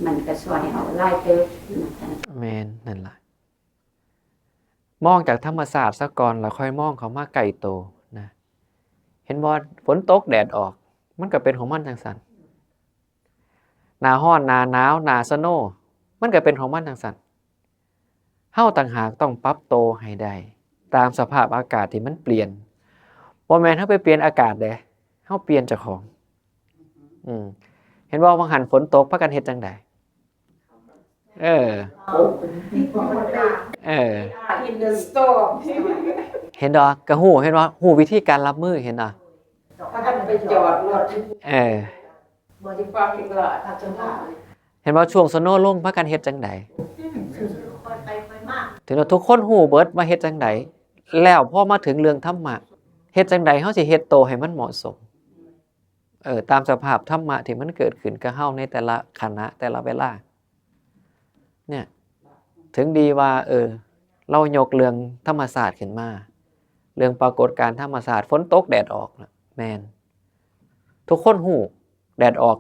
มันก็ช่วยเฮาหลายเติบนะคะ แม่น นั่นล่ะ มองจากธรรมชาติซะก่อน แล้วค่อยมองเข้ามาใกล้โตนะ เห็นบ่ ฝนตกแดดออก มันก็เป็นของมันจังซั่น หน้าร้อน หน้าหนาว หน้าสโนว์ มันก็เป็นของมันจังซั่น เฮาต่างหากต้องปรับโตให้ได้ ตามสภาพอากาศที่มันเปลี่ยน บ่แม่นเฮาไปเปลี่ยนอากาศเด้ เฮาเปลี่ยนเจ้าของ อืม เห็นบ่ ว่าหั้นฝนตก พากันเฮ็ดจังใด เออ เออ In the storm เห็นดอก ก็ฮู้ เห็นว่าฮู้วิธีการรับมือ เห็นดอก พากันไปจอดรถ เออ บริ parking lot อาจจะมา เห็นว่าช่วงสโนว์ลง พากันเฮ็ดจังใด ถึงว่าทุกคนฮู้เบิดว่าเฮ็ดจังใด แล้วพอมาถึงเรื่องธรรมะ เฮ็ดจังใดเฮาสิเฮ็ดโตให้มันเหมาะสม เออ ตามสภาพธรรมะที่มันเกิดขึ้นกับเฮาในแต่ละขณะ แต่ละเวลา เนี่ย ถึงดีว่า เออ เรายกเรื่องธรรมชาติขึ้นมา เรื่องปรากฏการณ์ธรรมชาติ ฝนตกแดดออกน่ะ แม่น ทุกคนฮู้ แดดออก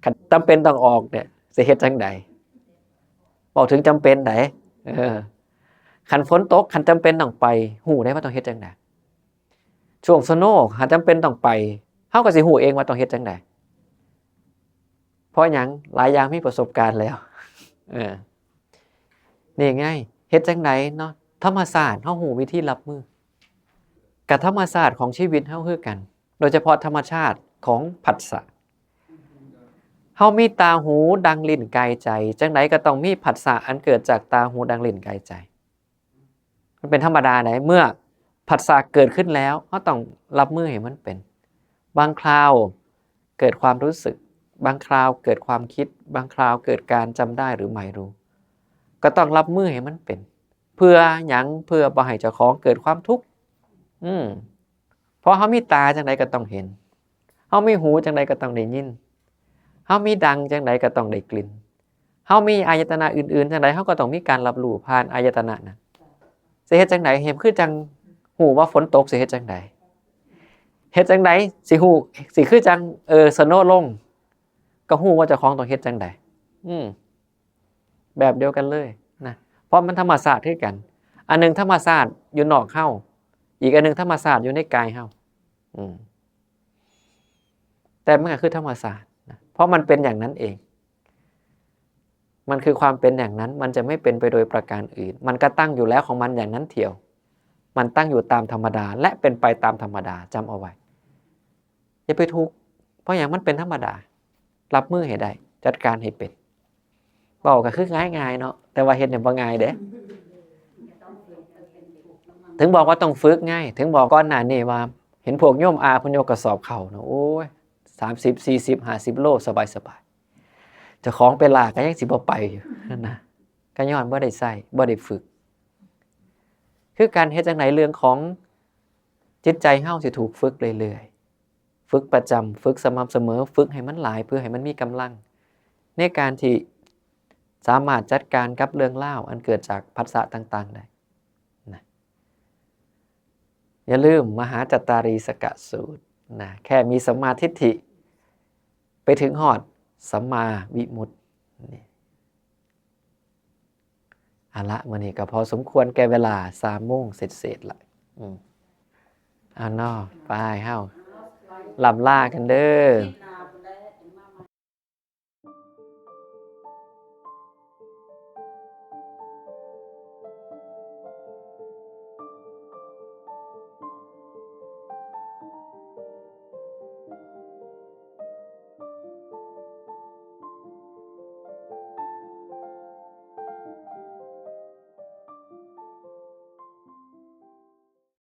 คันจำเป็นต้องออกเนี่ย สิเฮ็ดจังใด เว้าถึงจำเป็นใด เออ คันฝนตก คันจำเป็นต้องไป ฮู้ได้ว่าต้องเฮ็ดจังใด ช่วงสโนว์ คันจำเป็นต้องไป เฮาก็สิฮู้เองว่าต้องเฮ็ดจังใด เพราะหยัง หลายอย่างมีประสบการณ์แล้ว เออ นี่ไง เฮ็ดจังใดเนาะ ธรรมชาติ เฮาฮู้วิธีรับมือ กับธรรมชาติของชีวิตเฮาคือกัน โดยเฉพาะธรรมชาติของผัสสะ เฮามีตา หู ดัง ลิ้น กาย ใจ จังใดก็ต้องมีผัสสะอันเกิดจากตา หู ดัง ลิ้น กาย ใจ มันเป็นธรรมดาใด เมื่อผัสสะเกิดขึ้นแล้ว เฮาต้องรับมือให้มันเป็น บางคราวเกิดความรู้สึก บางคราวเกิดความคิด บางคราวเกิดการจำได้หรือหมายรู้ ก็ต้องรับมือให้มันเป็น เพื่อหยัง เพื่อบ่ให้เจ้าของเกิดความทุกข์ อืม เพราะเฮามีตาจั่งใดก็ต้องเห็น เฮามีหูจั่งใดก็ต้องได้ยิน เฮามีดังจั่งใดก็ต้องได้กลิ่น เฮามีอายตนะอื่นๆจั่งใด เฮาก็ต้องมีการรับรู้ผ่านอายตนะนั้น สิเฮ็ดจั่งใด เห็นคือจั่งฮู้ว่าฝนตก สิเฮ็ดจั่งใด เฮ็ดจั่งใด สิฮู้ สิคือจั่ง เออ สโนว์ลง ก็ฮู้ว่าเจ้าของต้องเฮ็ดจั่งใด อืม แบบเดียวกันเลยนะ เพราะมันธรรมชาติคือกัน อันหนึ่งธรรมชาติอยู่นอกเฮา อีกอันหนึ่งธรรมชาติอยู่ในกายเฮา อืม แต่มันก็คือธรรมชาตินะ เพราะมันเป็นอย่างนั้นเอง มันคือความเป็นอย่างนั้น มันจะไม่เป็นไปโดยประการอื่น มันก็ตั้งอยู่แล้วของมันอย่างนั้นเถียว มันตั้งอยู่ตามธรรมดา และเป็นไปตามธรรมดา จำเอาไว้ อย่าไปทุกข์ เพราะอย่างมันเป็นธรรมดา รับมือให้ได้ จัดการให้เป็น เว้าก็คือง่ายๆเนาะ แต่ว่าเฮ็ดเนี่ยบ่ง่ายเด้ ถึงบอกว่าต้องฝึกไง ถึงบอกก่อนหน้านี้ว่า เห็นพวกโยมอาเพิ่นยกกระสอบเข้านะ โอ้ย สามสิบ สี่สิบ ห้าสิบ โล สบายๆ เจ้าของไปลากก็ยังสิบ่ไปอยู่นั่นนะ ก็ย้อนบ่ได้ใช้ บ่ได้ฝึก คือการเฮ็ดจั่งใด เรื่องของจิตใจเฮาสิถูกฝึกเรื่อยๆ ฝึกประจำ ฝึกสม่ำเสมอ ฝึกให้มันหลาย เพื่อให้มันมีกำลัง ในการที่สามารถจัดการกับเรื่องราวอันเกิดจากผัสสะต่างๆได้นะ อย่าลืมมหาจัตตารีสกสูตรนะ แค่มีสัมมาทิฏฐิ ไปถึงฮอดสัมมาวิมุตติ นี่ เอาละ มื้อนี้ก็พอสมควรแก่เวลา สามโมงเศษๆละ อืม เอาเนาะ ไปเฮา ล่ำลากันเด้อ